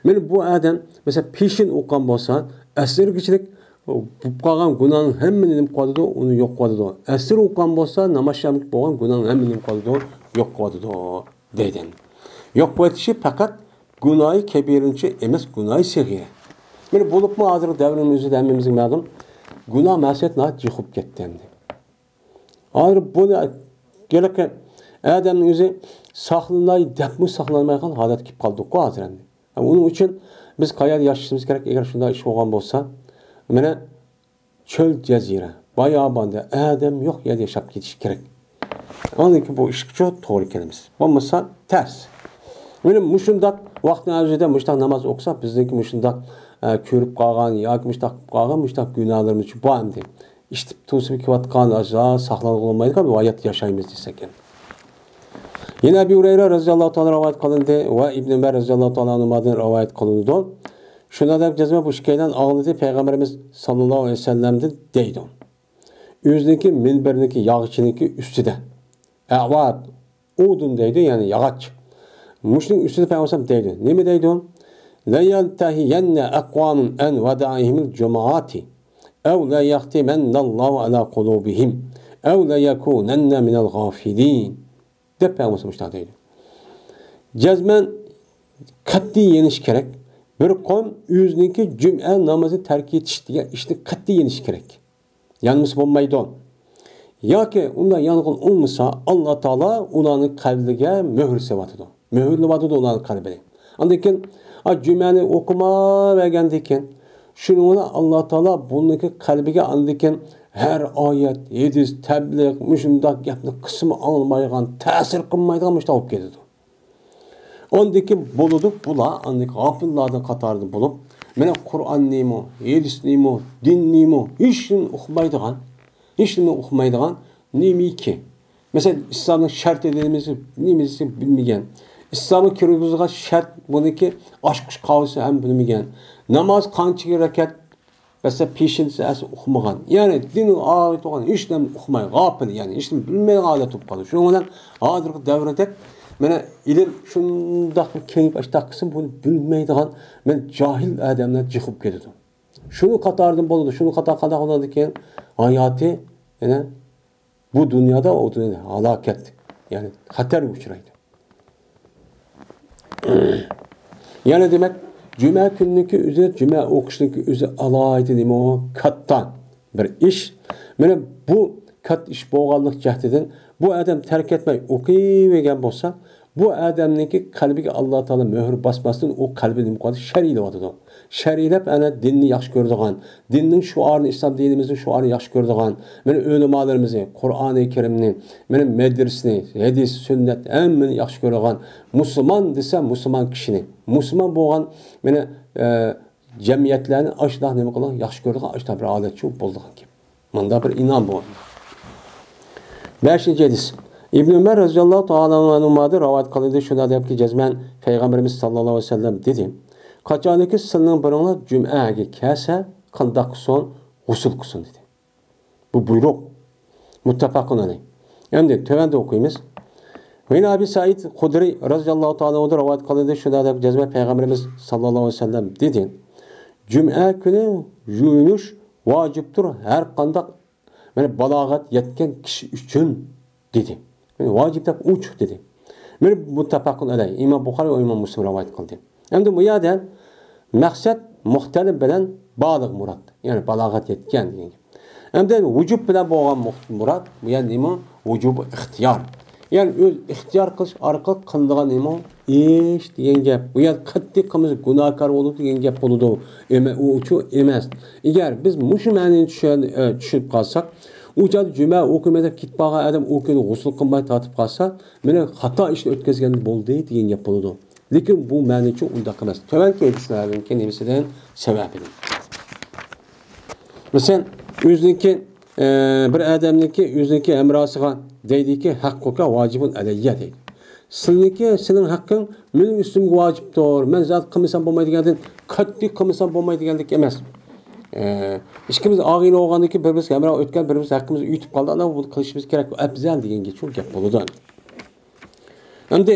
مانا بۇ ئادەم، مەسىلەن، پېشىن ئوقۇغان بولسا، ئەسىرگىچىلىك بولۇپ قالغان گۇناھنىڭ ھەممىنى نېمە قىلىۋاتىدۇ؟ ئۇنى يوق قىلىۋاتىدۇ. ئەسىر ئوقۇغان بولسا، ناماز شامىلىپ بولغان گۇناھنىڭ ھەممىنى نېمە قىلىۋاتىدۇ؟ يوق قىلىۋاتىدۇ، دەيدۇ. يوق قىلىۋېتىشى پەقەت گۇناھى كەبىرىنچە ئەمەس، گۇناھى سەغىرە. مانا بولۇپمۇ ھازىرقى دەۋرنىڭ ئۆزىدە ھەممىمىزگە مەلۇم، گۇناھ مەسىيەت ناھايىتى جىق بولۇپ كەتتى ئەمدى. ھازىر بۇنى ھېلىقى ئادەمنىڭ ئۆزى ساقلىناي دەپمۇ ساقلىنالمايدىغان ھالەتكە كېلىپ قالدۇققۇ ھازىر ئەمدى. ئۇنىڭ ئۈچۈن بىز قەيەردە ياشىشىمىز كېرەك؟ ئەگەر شۇنداق ئىش بولغان بولسا، مانا چۆل جەزىرە، باياباندا ئادەم يوق يەردە ياشاپ كېتىش كېرەك. ئاندىن كېيىن بۇ ئىشقىچۇ توغرا كېلىمىز. بولمىسا تەس. مانا مۇشۇنداق ۋاقىتنىڭ ئۆزىدە مۇشۇنداق ناماز ئوقۇساق، بىزنىڭكى مۇشۇنداق، ئە، كۆرۈپ قالغان ياكى مۇشۇنداق قىلىپ قالغان مۇشۇنداق گۇناھلىرىمىز بار ئەمدى. ئىشتىپ تۇرسىمۇ كېلىۋاتقان، ئاشۇ ساقلانغىلى بولمايدىغان ۋايەتتە ياشايمىز دېسەك. يەنە ئەبۇ ھۇرەيرە رەزىياللاھۇ تائالا رىۋايەت قىلىندى ۋە ئىبن ئۆمەر رەزىياللاھۇ تائالا ئەنھۇمادىن رىۋايەت قىلىنىدۇ. شۇنىڭ دەپ جەزمەن بۇ ئىككىيلەن ئاڭلىدى پەيغەمبىرىمىز ساللاللاھۇ ئەلەيھى ۋەسەللەمدىن دەيدۇ. ئۆزىنىڭكى مىنبىرىنىڭكى ياغىچىنىڭكى ئۈستىدە. ئەۋات، ئۇدۇن دەيدۇ، يەنى ياغاچ. مۇشۇنىڭ ئۈستىدە پەيغەمبەر دەيدۇ. نېمە دەيدۇ؟ لَيَنْتَهِيَنَّ أَقْوَامٌ عَنْ وَدَعِهِمُ الْجُمُعَاتِ أَوْ لَيَخْتِمَنَّ اللَّهُ عَلَى قُلُوبِهِمْ أَوْ لَيَكُونَنَّ مِنَ الْغَافِلِينَ. دەپ پەيغەمبەر مۇشۇنداق دەيدۇ. جەزمەن قەتئىي يېنىش كېرەك. بىر قوم ئۆزىنىڭكى جۈمئە نامىزى تەرك ئېتىش دېگەن ئىشنى قەتئىي يېنىش كېرەك. يانمىسا بولمايدۇ. ياكى ئۇنداق يانغىلى بولمىسا، ئاللا تائالا ئۇلارنىڭ قەلبىگە مۆھۈر سېلىۋاتىدۇ. مۆھۈرلىۋاتىدۇ ئۇلارنىڭ قەلبىنى. ئاندىن كېيىن، ئا، جۈمەنى ئوقۇمايۋەرگەندىن كېيىن، شۇنىڭ بىلەن ئاللا تائالا بۇنىڭكى قەلبىگە ئاندىن كېيىن ھەر ئايەت، ھەدىس، تەبلىغ، مۇشۇنداق گەپنى قىلسىمۇ ئاڭلىمايدىغان، تەسىر قىلمايدىغان مۇشۇنداق بولۇپ كېتىدۇ. ئاندىن كېيىن بولىدۇ، بۇلار ئاندىن كېيىن غاپىللاردىن قاتارىدا بولۇپ، مانا قۇرئاننىمۇ، ھەدىسنىمۇ، دىننىمۇ ھېچنېمىنى ئۇقمايدىغان، ھېچنېمىنى ئۇقمايدىغان نېمىكى؟ مەسىلەن، ئىسلامنىڭ شەرتى نېمىسى، نېمىسى بىلمىگەن. ئىسلامغا كىرگۈزىدىغان شەرت بۇنىڭكى ئاچقۇچ قاۋىسى ھەم بىلمىگەن. ناماز قانچە رەكەت مەسىلەن، پېشىنىسى ئەسلى ئۇقمىغان. يەنى دىنغا ئائىت بولغان ھېچ نەرسىنى ئۇقماي، غاپىل، يەنى ھېچنېمە بىلمەيدىغان ھالەت بولۇپ قالدى. شۇنىڭ بىلەن ھازىرقى دەۋردەك، مانا ئىلىم شۇنداق بىر كېڭىيىپ ئاشتاق قىلسا، بۇنى بىلمەيدىغان، مانا جاھىل ئادەملەر جىق بولۇپ كېتىدۇ. شۇنىڭ قاتارىدىن بولىدۇ، شۇنىڭ قاتارى قانداق بولىدىكەن؟ ھاياتى، يەنە بۇ دۇنيادا، ئۇ دۇنيادا ھالاكەت، يەنى خەتەرگە ئۇچرايدۇ. يەنى دېمەك، جۈمە كۈنىنىڭكى ئۆزى، جۈمە ئوقۇشنىڭكى ئۆزى ئالاھىدە نېمە ئۇ؟ كاتتا بىر ئىش. مانا بۇ كاتتا ئىش بولغانلىق جەھىتىدىن بۇ ئادەم تەرك ئەتمەي ئوقۇۋەرگەن بولسا، بۇ ئادەمنىڭكى قەلبىگە ئاللا تائالا مۆھۈر باسماستىن، ئۇ قەلبى نېمە قىلىۋاتىدۇ؟ شەرىلەۋاتىدۇ. شەرىلەپ، ئەنە، دىننى ياخشى كۆرىدىغان، دىننىڭ شوئارىنى، ئىسلام دىنىمىزنىڭ شوئارىنى ياخشى كۆرىدىغان، مانا، ئۆلىمالىرىمىزنى، قۇرئانى كەرىمنى، مانا، مەدرىسىنى، ھەدىس، سۈننەت، ھەممىنى ياخشى كۆرىدىغان، مۇسۇلمان دېسە، مۇسۇلمان كىشىنى، مۇسۇلمان بولغان، مانا، ئە، جەمئىيەتلەرنى ئاشۇنداق نېمە قىلىدىغان، ياخشى كۆرىدىغان، ئاشۇنداق بىر ھالەتچۇ بولىدىغان گەپ. مۇنداق بىر ئىنئام بۇ. بەشىنچى ھەدىس. ئىبن ئۆمەر رەزىياللاھۇ تائالا ئەنھۇمادىن رىۋايەت قىلىندى، شۇنداق دەپكى، جەزمەن پەيغەمبىرىمىز ساللاللاھۇ ئەلەيھى ۋەسەللەم دېدى، قاچانكى سىلىنىڭ بىرىڭلار جۈمئەگە كەلسە، قانداق قىلسۇن؟ غۇسۇل قىلسۇن دېدى. بۇ بۇيرۇق. مۇتتەپەقۇن ئەلەيھ. ئەمدى تۆۋەندە ئوقۇيمىز. ۋەن ئەبى سەئىد خۇدرى رەزىياللاھۇ تائالا ئەنھۇدىن رىۋايەت قىلىندى، شۇنداق دەپ جەزمەن پەيغەمبىرىمىز ساللاللاھۇ ئەلەيھى ۋەسەللەم دېدى، جۈمئە كۈنى يۇيۇنۇش ۋاجىپتۇر ھەر قانداق، مانا، بالاغەت يەتكەن كىشى ئۈچۈن، دېدى. مانا، ۋاجىپ دەپ ئوچۇق دېدى. مانا، مۇتتەپەقۇن ئەلەي، ئىمام بۇخارى ۋە ئىمام مۇسلىم رىۋايەت قىلدى. ئەمدى بۇ يەردە مەقسەت مۇختەلىم بىلەن بالىغ مۇراد، يەنى بالاغەت يەتكەن دېگەن گەپ. ئەمدى ۋۇجۇب بىلەن بولغان مۇ-، مۇراد، بۇ يەردە نېمە؟ ۋۇجۇبۇ ئىختىيار. يەنى ئۆز ئىختىيار قىلىش ئارقىلىق قىلىنىدىغان نېمە؟ ئىش دېگەن گەپ. بۇ يەردە قەتئىي قىلمىسا گۇناھكار بولىدۇ دېگەن گەپ بولىدۇ. ئەمە-، ئۇ ئۇچۇ ئەمەس. ئەگەر بىز مۇشۇ مەنىنى چۈشەن-، ئە، چۈشىنىپ قالساق، ئۇ چاغدا جۈمە ئوقۇيمەن دەپ كېتىپ قالغان ئادەم ئۇ كۈنى غۇسۇل قىلماي تارتىپ قالسا، مانا خاتا ئىشنى ئۆتكۈزگەن بولدى دېگەن گەپ بولىدۇ. لېكىن بۇ مەنىچۇ ئۇنداق ئەمەس. تۆۋەنكى ھەدىسلەرنىڭكى نېمىسىدىن؟ سەۋەبىدىن. مەسىلەن، ئۆزىنىڭكى، ئە، بىر ئادەمنىڭكى ئۆزىنىڭكى ھەمراھىسىغا دەيدىكى، ھەققۇكە ۋاجىبۇن ئەلەييە دەيدۇ. سېنىڭكى، سېنىڭ ھەققىڭ مېنىڭ ئۈستۈمگە ۋاجىپتۇر. مەن زادى قىلمىسام بولمايدىغاندىن، قەتئىي قىلمىسام بولمايدىغاندەك ئەمەس. ئە، ئىككىمىز ئاغىنە بولغاندىن كېيىن بىر-بىرىمىزگە ھەمراھ ئۆتكەن، بىر-بىرىمىز ھەققىمىزنى ئۆتۈپ قالدى. ئانا بۇنى قىلىشىمىز كېرەك، ئەپزەل دېگەنگە شۇ گەپ بولىدۇ. ئەمدى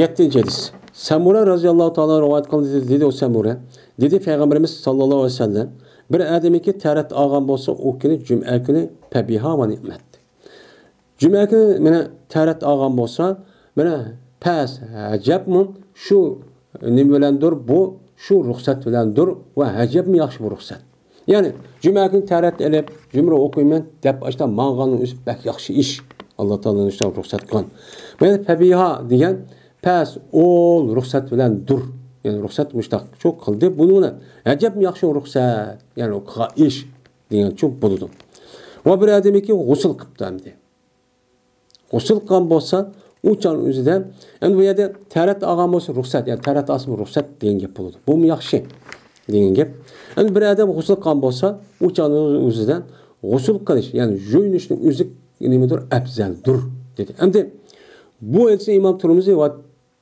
يەتتىنچى ھەدىس. سەمۇرە رازىياللاھۇ تائالا رىۋايەت قىلدى، دېدى ئۇ سەمۇرە. دېدى پەيغەمبىرىمىز ساللاللاھۇ ئەلەيھى ۋەسەللەم، بىر ئادەمگە تەرەت ئالغان بولسا، ئۇ كۈنى جۈمئە كۈنى پەبىھا ۋە نېمەت. جۈمە كۈنى مانا تەرەت ئالغان بولسا، مانا پەس، ئەجەبمۇ شۇ نېمە بىلەندۇر، بۇ شۇ رۇخسەت بىلەندۇر ۋە ئەجەبمۇ ياخشى بۇ رۇخسەت. يەنى جۈمە كۈنى تەرەت ئېلىپ، جۈمرە ئوقۇيمەن دەپ ئاشتا ماڭغاننىڭ ئۆزى بەك ياخشى ئىش. ئاللا تائالا شۇنداق رۇخسەت قىلغان. مانا پەبىھا دېگەن پەس، ئول رۇخسەت بىلەندۇر. يەنى رۇخسەت مۇشتاق شۇ قىلدى. بۇنى ئەجەبمۇ ياخشى رۇخسەت. يەنى ئۇ قىلغان ئىش دېگەنچۇ بولىدۇ. ۋە بىر ئادەمكى غۇسۇل قىپتۇ ئەمدى. غۇسۇل قىلغان بولسا، ئۇ چاغنىڭ ئۆزىدە، ئەمدى بۇ يەردە تەرەت ئالغان بولسا رۇخسەت، يەنى تەرەت ئالسىمۇ رۇخسەت دېگەن گەپ بولىدۇ. بۇمۇ ياخشى دېگەن گەپ. ئەمدى بىر ئادەم غۇسۇل قىلغان بولسا، ئۇ چاغنىڭ ئۆزىدە غۇسۇل قىلىش، يەنى يۇيۇنۇشنىڭ ئۆزى نېمىدۇر؟ ئەپزەلدۇر دېدى. ئەمدى بۇ ھەدىسنى ئىمام تۇرمۇزى ۋە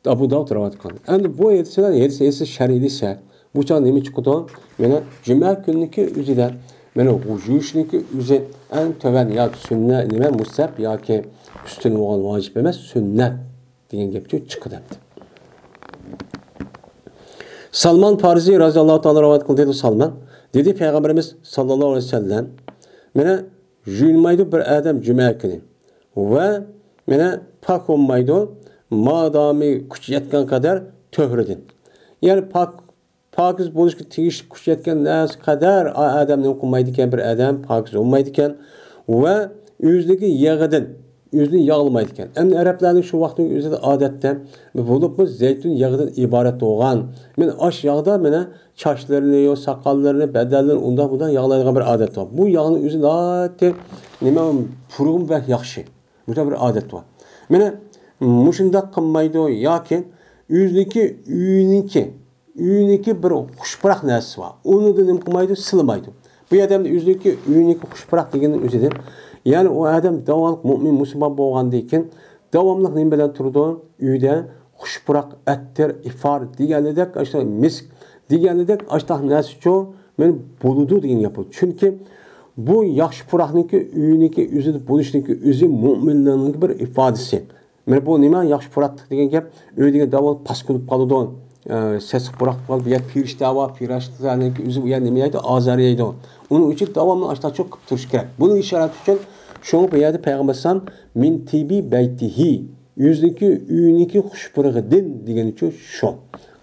ئەبۇ داۋۇد رىۋايەت قىلغان. ئەمدى بۇ ھەدىس بىلەن ھەدىس، ھەدىس شەرھلىسە، بۇ چاغ نېمە چىقىدۇ؟ مانا جۈمە كۈنىنىڭكى ئۆزىدە، مانا يۇيۇشنىڭكى ئۆزى ئەڭ تۆۋەن ياكى سۈننە، نېمە، مۇستەھەب ياكى ئۈستۈن بولغان، ۋاجىپ ئەمەس، سۈننەت دېگەن گەپ چىقىدۇ ئەمدى. سالمان پارسى رازىياللاھۇ تائالا رىۋايەت قىلدى، دېدى سالمان. دېدى پەيغەمبىرىمىز ساللاللاھۇ ئەلەيھى ۋەسەللەم، مانا يۇيۇنمايدۇ بىر ئادەم جۈمە كۈنى ۋە مانا پاك بولمايدۇ، مادامى كۈچى يەتكەن قەدەر تۆھرىدىن. يەنى پاك، پاكىز بولۇشقا تېگىشلىك كۈچى يەتكەن نەرسە قەدەر ئا-، ئادەم نېمە قىلمايدىكەن، بىر ئادەم پاكىز بولمايدىكەن. ۋە ئۆزىنىڭكى يېغىدىن ئۆزىنى ياغلىمايدىكەن. ئەمدى ئەرەبلەرنىڭ شۇ ۋاقىتنىڭ ئۆزىدە ئادەتتە، بولۇپمۇ زەيتۇن يېغىدىن ئىبارەت بولغان، مانا ئاش ياغدا مانا چاچلىرىنى، يو ساقاللىرىنى، بەدەنلىرىنى ئۇنداق بۇنداق ياغلايدىغان بىر ئادەت بار. بۇ ياغنىڭ ئۆزى ناھايىتى نېمە، پۇرىقىمۇ بەك ياخشى. مۇشۇنداق بىر ئادەت بار. مانا مۇشۇنداق قىلمايدۇ ياكى ئۆزىنىڭكى ئۆيىنىڭكى، ئۆيىنىڭكى بىر خۇش پۇراق نەرسىسى بار. ئۇنى نېمە قىلمايدۇ؟ سىلىمايدۇ. بۇ ئادەمنى ئۆزىنىڭكى ئۆيىنىڭكى خۇش پۇراق دېگەننىڭ ئۆزىدىن، يەنى ئۇ ئادەم داۋاملىق مۇئمىن مۇسۇلمان بولغاندىن كېيىن داۋاملىق نېمە بىلەن تۇرىدۇ؟ ئۆيدە خۇش پۇراق، ئەتىر، ئىفار دېگەنىدەك، ئاشۇ مىسك دېگەنىدەك، ئاشۇنداق نەرسىچۇ مانا بولىدۇ دېگەن گەپ بولىدۇ. چۈنكى بۇ ياخشى پۇراقنىڭكى ئۆينىڭكى ئۆزىدە بولۇشنىڭكى ئۆزى مۇئمىنلىرنىڭكى بىر ئىپادىسى. مانا بۇ نېمە؟ ياخشى پۇراق دېگەن گەپ، ئۆيدىكى داۋاملىق پاس بولۇپ قالىدۇ. ئە، سېسىق پۇراق بولۇپ قالىدۇ. بۇ يەردە پېرىشتە بار، پېرىشتىلەرنىڭكى ئۆزى بۇ يەردە نېمە يەيدۇ؟ ئازار يەيدۇ. ئۇنىڭ ئۈچۈن داۋاملىق ئاشۇنداق قىلىپ تۇرۇش كېرەك. بۇنى ئىشارەت ئۈچۈن شۇڭا بۇ يەردە پەيغەمبەر ئەلەيھىسسالام مىن تىبى بەيتىھى، ئۆزىنىڭكى ئۆيىنىڭكى خۇش پۇرىقىدىن دېگىنىچۇ شۇ.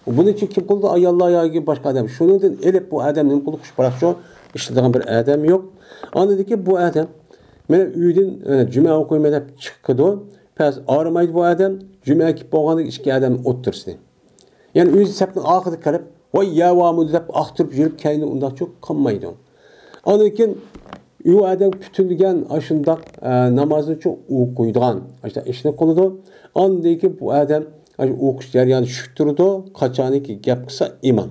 بۇنى كىم قىلىدۇ؟ ئاياللار ياكى باشقا ئادەم. شۇنىڭدىن ئېلىپ بۇ ئادەم نېمە قىلىدۇ؟ خۇش پۇراق شۇ ئىشلىتىدىغان بىر ئادەم يوق. ئاندىن كېيىن بۇ ئادەم مانا ئۆيدىن، ئە، جۈمە ئوقۇيمەن دەپ چىقىدۇ. پەس ئارىمايدۇ بۇ ئادەم. جۈمە كېلىپ بولغاندىن كېيىن ئىككى ئادەمنىڭ ئوتتۇرىسىنى. يەنى ئۆزى سەپنىڭ ئاخىرىدا كىرىپ، ۋاي يەۋامۇ دەپ ئاختۇرۇپ يۈرۈپ كەينىدىن ئۇنداقچۇ قىلمايدۇ. ئاندىن كېيىن ئۇ ئادەم پۈتۈنلىگەن ئاشۇنداق، ئە، نامازنىچۇ ئوقۇيدىغان ئاشۇنداق ئىشنى قىلىدۇ. ئاندىن كېيىن بۇ ئادەم ئاشۇ ئوقۇش جەريانىدا شۈك تۇرىدۇ، قاچانكى گەپ قىلسا ئىمام.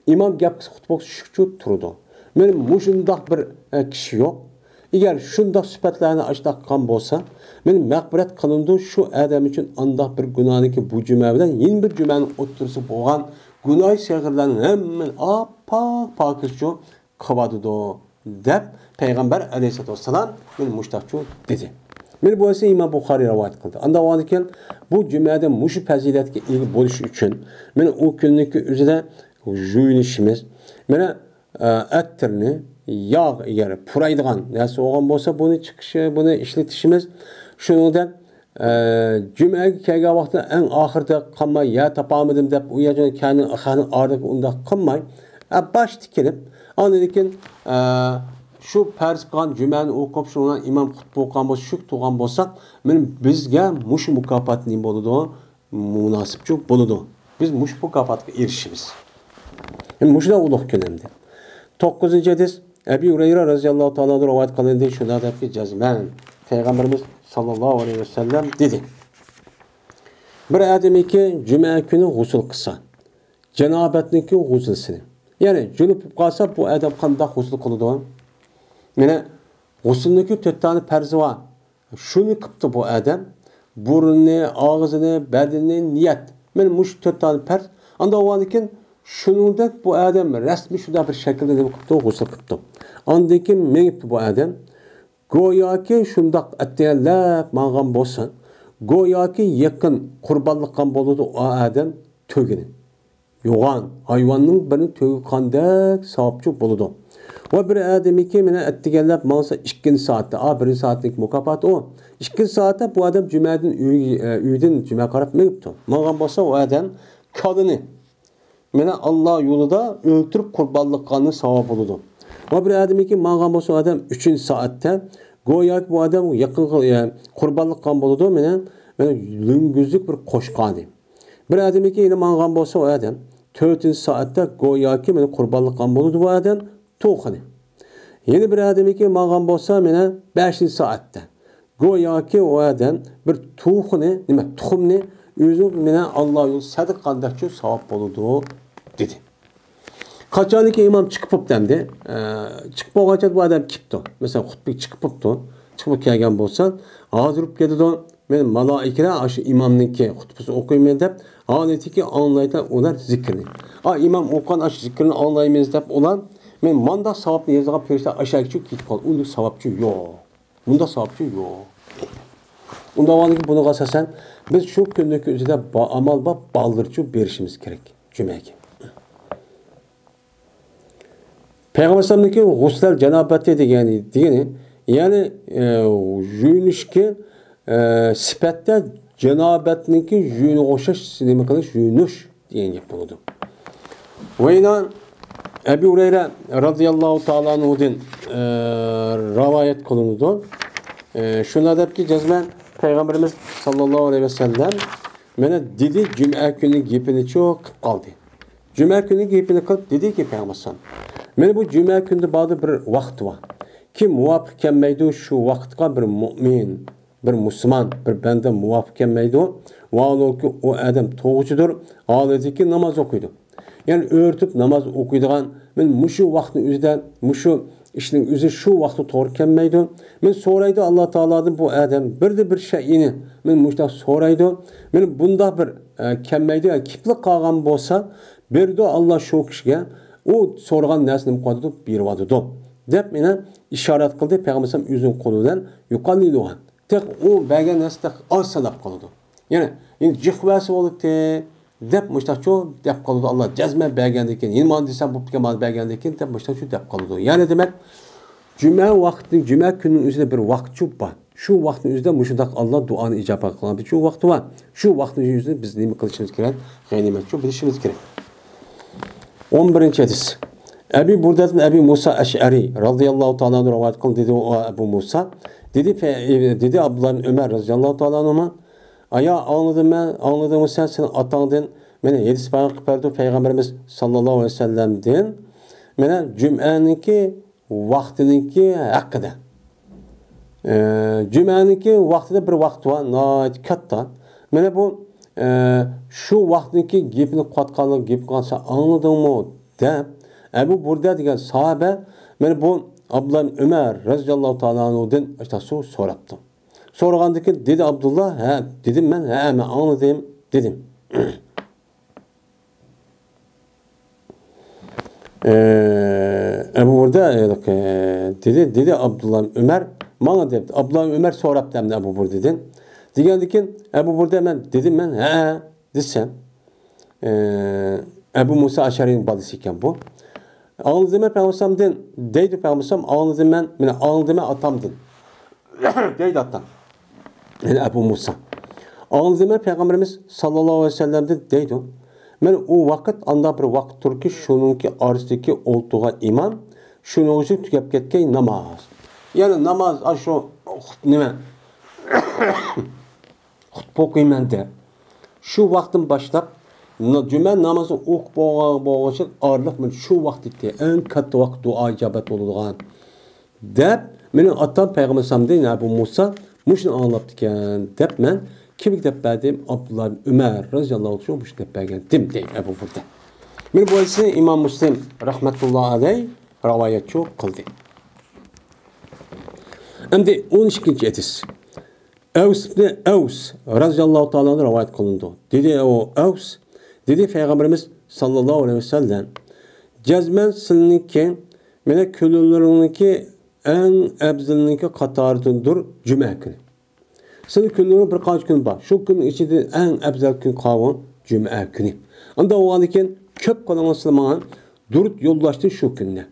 ئىمام گەپ قىلسا خۇتبە ئوقۇسا شۈكچۇ تۇرىدۇ. مانا مۇشۇنداق بىر، ئە، كىشى يوق. ئەگەر شۇنداق سۈپەتلەرنى ئاشۇنداق قىلغان بولسا، مانا مەغپىرەت قىلىنىدۇ شۇ ئادەم ئۈچۈن ئانداق بىر گۇناھنىكى بۇ جۈمە بىلەن يەنە بىر جۈمەنىڭ ئوتتۇرىسى بولغان گۇناھ سەغىرلەرنىڭ ھەممىنى ئاپپاق پاكىزچۇ قىلىۋاتىدۇ، دەپ پەيغەمبەر ئەلەيھىسسالاتۇ ۋەسسالام مانا مۇشتاقچۇ دېدى. مانا بۇ ھەدىسنى ئىمام بۇخارىي رىۋايەت قىلدى. ئاندىن كېيىن بۇ جۈمەدە مۇشۇ پەزىلەتكە ئىگە بولۇش ئۈچۈن مانا ئۇ كۈننىڭكى ئۆزىدە يۇيۇنۇشىمىز، مانا ئە، ئەتىرنى، ياغ، ئەگەر پۇرايدىغان نەرسە بولغان بولسا، بۇنى چىقىشى، بۇنى ئىشلىتىشىمىز. شۇنىڭدەك، ئە، جۈمەگە كەلگەن ۋاقىتتا ئەڭ ئاخىرىدا قالماي، يا تاپالمىدىم دەپ، ئۇ يەردىن كەينى ئارىدىكى ئۇنداق قىلماي، ئە، باشتا كېلىپ، ئاندىن كېيىن، ئە، شۇ پەرز قىلغان جۈمەنى ئوقۇپ، شۇنىڭ ئىمام خۇتبە ئوقۇغان بولسا، شۇ تۇرغان بولساق، مانا بىزگە مۇشۇ مۇكاپات نېمە بولىدۇ؟ مۇناسىپچۇ بولىدۇ. بىز مۇشۇ مۇكاپاتقا ئېرىشىمىز. يەنى مۇشۇنداق ئۇلۇغ كۈن ئەمدى. توققۇزىنچى ھەدىس، ئەبى ھۇرەيرە رەزىياللاھۇ تائالا ئانھۇدىن رىۋايەت قىلىندى. شۇنداق دەپكى، جەزمەن پەيغەمبىرىمىز ساللاللاھۇ ئەلەيھى ۋەسەللەم دېدى: بىر ئادەمكى جۈمە كۈنى غۇسۇل قىلسا، جانابەتنىڭكى غۇسلىسىنى، يەنى جۈنۈپ بولۇپ قالسا، بۇ ئادەم قانداق غۇسۇل قىلىدۇ؟ مانا غۇسۇلنىڭكى تۆت دانە پەرزى بار. شۇنى قىپتۇ بۇ ئادەم. بۇرنىنى، ئاغزىنى، بەدىنىنى، نىيەت. مانا مۇشۇ تۆت دانە پەرز. ئاندىن ئۇنىڭدىن كېيىن شۇنىڭدەك بۇ ئادەم رەسمىي شۇنداق بىر شەكىلدە نېمە قىپتۇ؟ غۇسۇل قىپتۇ. ئاندىن كېيىن مېڭىپتۇ بۇ ئادەم. گوياكى شۇنداق ئەتىگەنلەپ ماڭغان بولسا، گوياكى يېقىن قۇربانلىق قىلغان بولىدۇ ئۇ ئادەم تۆگىنى. يوغان ھايۋاننىڭ بىرىنى تۆگە قىلغاندەك ساۋابچۇ بولىدۇ. ۋە بىر ئادەمكى مانا ئەتىگەنلەپ ماڭسا ئىككىنچى سائەتتە، ئا، بىرىنچى سائەتتىكى مۇكاپات ئۇ. ئىككىنچى سائەتتە بۇ ئادەم جۈمەدىن ئۆي-، ئە، ئۆيدىن جۈمە قاراپ مېڭىپتۇ. ماڭغان بولسا ئۇ ئادەم كالىنى، مانا ئاللا يولىدا ئۆلتۈرۈپ قۇربانلىق قىلغاننىڭ ساۋابى بولىدۇ. ۋە بىر ئادەمكى ماڭغان بولسا ئۇ ئادەم ئۈچىنچى سائەتتە، گوياكى بۇ ئادەم يېقىنقى، ئە، قۇربانلىق قىلغان بولىدۇ، مانا، مانا لۈڭگۈزلۈك بىر قوچقارنى. بىر ئادەمكى يەنە ماڭغان بولسا ئۇ ئادەم تۆتىنچى سائەتتە گوياكى مانا قۇربانلىق قىلغان بولىدۇ بۇ ئادەم توخۇنى. يەنە بىر ئادەمكى ماڭغان بولسا مانا بەشىنچى سائەتتە گوياكى ئۇ ئادەم بىر توخۇنى، نېمە، تۇخۇمنى ئۆزى مانا ئاللا يولىدا سەدىقە قىلغاندەكچۇ ساۋاب بولىدۇ، دېدى. قاچانكى ئىمام چىقىپ بوپتۇ ئەمدى، ئە، چىقىپ بولغانچە بۇ ئادەم كېپتۇ. مەسىلەن، خۇتبە چىقىپ بوپتۇ. چىقىپ كەلگەن بولسا، ھازىر بولۇپ كېتىدۇ. مانا مالائىكىلەر ئاشۇ ئىمامنىڭكى خۇتبىسىنى ئوقۇيمەن دەپ، ھالىتىكى ئاڭلايدۇ ئۇلار زىكىرنى. ئا، ئىمام ئوقۇغان ئاشۇ زىكىرنى ئاڭلايمىز دەپ ئۇلار، مانا مانداق ساۋابنى يېزىدىغان پەرىشتە ئاشۇ كېتىپ قالدى. ئۇنداق ساۋابچۇ يوق. مۇنداق ساۋابچۇ يوق. ئۇنداق بولغاندىكىن بۇنىڭغا ئاساسەن بىز شۇ كۈننىڭكى ئۆزىدە با-، ئامال بار بالدۇرچۇ بېرىشىمىز كېرەك جۈمەگە. پەيغەمبەر ئەلەيھىسسالامنىڭكى غۇسلەل جانابەتى دېگەن، دېگىنى، يەنى، ئە، يۇيۇنۇشكى، ئە، سۈپەتتە جانابەتنىڭكى يۇيۇنۇشىغا ئوخشاش نېمە قىلىش، يۇيۇنۇش دېگەن گەپ بولىدۇ. ۋە يەنە ئەبۇ ھۇرەيرە رەزىياللاھۇ تائالا ئەنھۇدىن، ئە، رىۋايەت قىلىنىدۇ. ئە، شۇنداق دەپكى، جەزمەن پەيغەمبىرىمىز ساللاللاھۇ ئەلەيھى ۋەسەللەم مانا دېدى، جۈمە كۈنى گېپىنىچۇ قىلىپ قالدى. جۈمە كۈنى گېپىنى قىلىپ دېدىكى پەيغەمبەر ئەلەيھىسسالام، مانا بۇ جۈمە كۈنىدە باردا بىر ۋاقىت بار. كىم مۇۋاپىق كەلمەيدۇ شۇ ۋاقىتقا، بىر مۇئمىن، بىر مۇسۇلمان، بىر بەندە مۇۋاپىق كەلمەيدۇ، ۋاھالەنكى ئۇ ئادەم توغۇچىدۇر، ھالىدىكى ناماز ئوقۇيدۇ. يەنى ئۆرتۈپ ناماز ئوقۇيدىغان، مانا مۇشۇ ۋاقىتنىڭ ئۆزىدە، مۇشۇ ئىشنىڭ ئۆزى شۇ ۋاقىتتا توغرا كەلمەيدۇ. مانا سورايدۇ ئاللا تائالادىن بۇ ئادەم بىردە بىر شەيئىنى، مانا مۇشۇنداق سورايدۇ. مانا بۇنداق بىر، ئە، كەلمەيدۇ، يا كېپىللىك قالغان بولسا، بېرىدۇ ئاللا شۇ كىشىگە. ئۇ سورىغان نەرسىنى نېمە قىلىۋاتىدۇ؟ بېرىۋاتىدۇ، دەپ مانا ئىشارەت قىلدى پەيغەمبەر ئەلەيھىسسالام ئۆزىنىڭ قولى بىلەن. يۇقەللىلۇھا. تېخى ئۇ بەرگەن نەرسە تېخى ئاز ساناپ قالىدۇ. يەنى، يەنى جىخۋەسى بولدى، دەپ مۇشتاقچۇ دەپ قالىدۇ. ئاللا جەزمەن بەرگەندىن كېيىن، يەنە مانا دېسەم بوپتىكەن، مانا بەرگەندىن كېيىن، دەپ مۇشتاقچۇ دەپ قالىدۇ. يەنى دېمەك، جۈمە ۋاقتىنىڭ، جۈمە كۈنىنىڭ ئۆزىدە بىر ۋاقىتچۇ بار. شۇ ۋاقىتنىڭ ئۆزىدە مۇشۇنداق ئاللا دۇئانى ئىجابەت قىلغان بىر شۇ ۋاقتى بار. شۇ ۋاقىتنىڭ ئۆزىدە بىز نېمە قىلىشىمىز كېرەك؟ غەنىيمەتچۇ بىلىشىمىز كېرەك. ئون بىرىنچى ھەدىس. ئەبى بۇردەدىن ئەبى مۇسا ئەشئەرى رەزىياللاھۇ تائالا ئەنھۇ رىۋايەت قىلدى، دېدى ئۇ ئەبۇ مۇسا. دېدى، پە-، دېدى ئابدۇللا ئىبن ئۆمەر رەزىياللاھۇ تائالا ئەنھۇما، ئايا، ئاڭلىدىڭمۇ، ئاڭلىدىڭمۇ سەن، سېنىڭ ئاتاڭدىن مانا ھەدىس بايان قىلىپ بەردى پەيغەمبىرىمىز ساللاللاھۇ ئەلەيھى ۋەسەللەمدىن. مانا جۈمئەنىڭكى ۋاقتىنىڭكى ھەققىدە. ئە، جۈمەنىڭكى ۋاقتىدا بىر ۋاقىت بار، ناھايىتى كاتتا. مانا بۇ، ئە، شۇ ۋاقىتنىڭكى گېپىنى قىلىۋاتقانلىقى، گېپى قىلغانسا ئاڭلىدىڭمۇ؟ دەپ، ئەبۇ بۇردە دېگەن ساھابە، مانا بۇ ئابدۇللا ئۆمەر رەزىياللاھۇ تائالا ئەنھۇدىن ئاشۇنداق سوراپتۇ. سورىغاندىن كېيىن دېدى ئابدۇللا، ھە، دېدىم مەن، ھە، مەن ئاڭلىدىم، دېدىم. ئەبۇ بۇردە، ئە، دېدى، دېدى ئابدۇللا ئۆمەر ماڭا دەپتۇ. ئابدۇللا ئۆمەر سوراپتۇ ئەمدى ئەبۇ بۇردىدىن. دېگەندىن كېيىن ئەبۇ بۇردە مەن دېدىم مەن، ھە، دېسەم، ئە، ئەبۇ مۇسا ئەشئەرىنىڭ بالىسى ئىكەن بۇ. ئاڭلىدىمەن پەيغەمبەرسەمدىن، دەيدۇ پەيغەمبەرسەم، ئاڭلىدىمەن، مانا ئاڭلىدىمەن ئاتامدىن، دەيدۇ ئاتام. يەنى ئەبۇ مۇسا. ئاڭلىدىمەن پەيغەمبىرىمىز ساللاللاھۇ ئەلەيھى ۋەسەللەمدىن دەيدۇ. مەن ئۇ ۋاقىت، ئاندا بىر ۋاقىت تۇركى، شۇنىڭكى ئارىسىدىكى ئولتۇرغان ئىمام، شۇنىڭ ئۈچۈن تۈگەپ كەتكەي ناماز. يەنى ناماز، ئاشۇ، نېمە، خۇتبە ئوقۇيمەن دەپ، شۇ ۋاقىتتىن باشلاپ، ن-، جۈمە نامىزىنى ئوقۇپ بولغان، بولغان ئارىلىق مەن شۇ ۋاقىتتىكى ئەڭ كاتتا ۋاقىت دۇئا ئىجابەت بولىدىغان، دەپ، مېنىڭ ئاتام پەيغەمبەر ئەلەيھىسسالامدىن، يەنى ئەبۇ مۇسا مۇشۇنى ئاڭلاپتىكەن، دەپ مەن كىمگە دەپ بەردىم؟ ئابدۇللا ئىبن ئۆمەر رەزىياللاھۇ ئەنھۇ مۇشۇنى دەپ بەرگەنتىم، دەيدۇ ئەبۇ بۇردە. مانا بۇ ھەدىسنى ئىمام مۇسلىم رەھمەتۇللا ئەلەيھ رىۋايەتچۇ قىلدى. ئەمدى ئون ئىككىنچى ھەدىس. ئەۋس ئىبنى ئەۋس رەزىياللاھۇ تائالا ئەنھۇ رىۋايەت قىلىنىدۇ. دېدى ئۇ ئەۋس، دېدى پەيغەمبىرىمىز ساللاللاھۇ ئەلەيھى ۋەسەللەم، جەزمەن سىلىنىڭكى، مېنىڭ كۈنلىرىڭنىڭكى ئەڭ ئەپزىلىنىڭكى قاتارىدىندۇر جۈمە كۈنى. سىلىنىڭ كۈنلىرىڭ بىر قانچە كۈن بار. شۇ كۈننىڭ ئىچىدە ئەڭ ئەپزەل كۈن قاۋۇ جۈمە كۈنى. ئاندا بولغاندىكىن كۆپ قىلىڭلار سىلەر ماڭا دۇرۇت يوللاشنى شۇ كۈندە.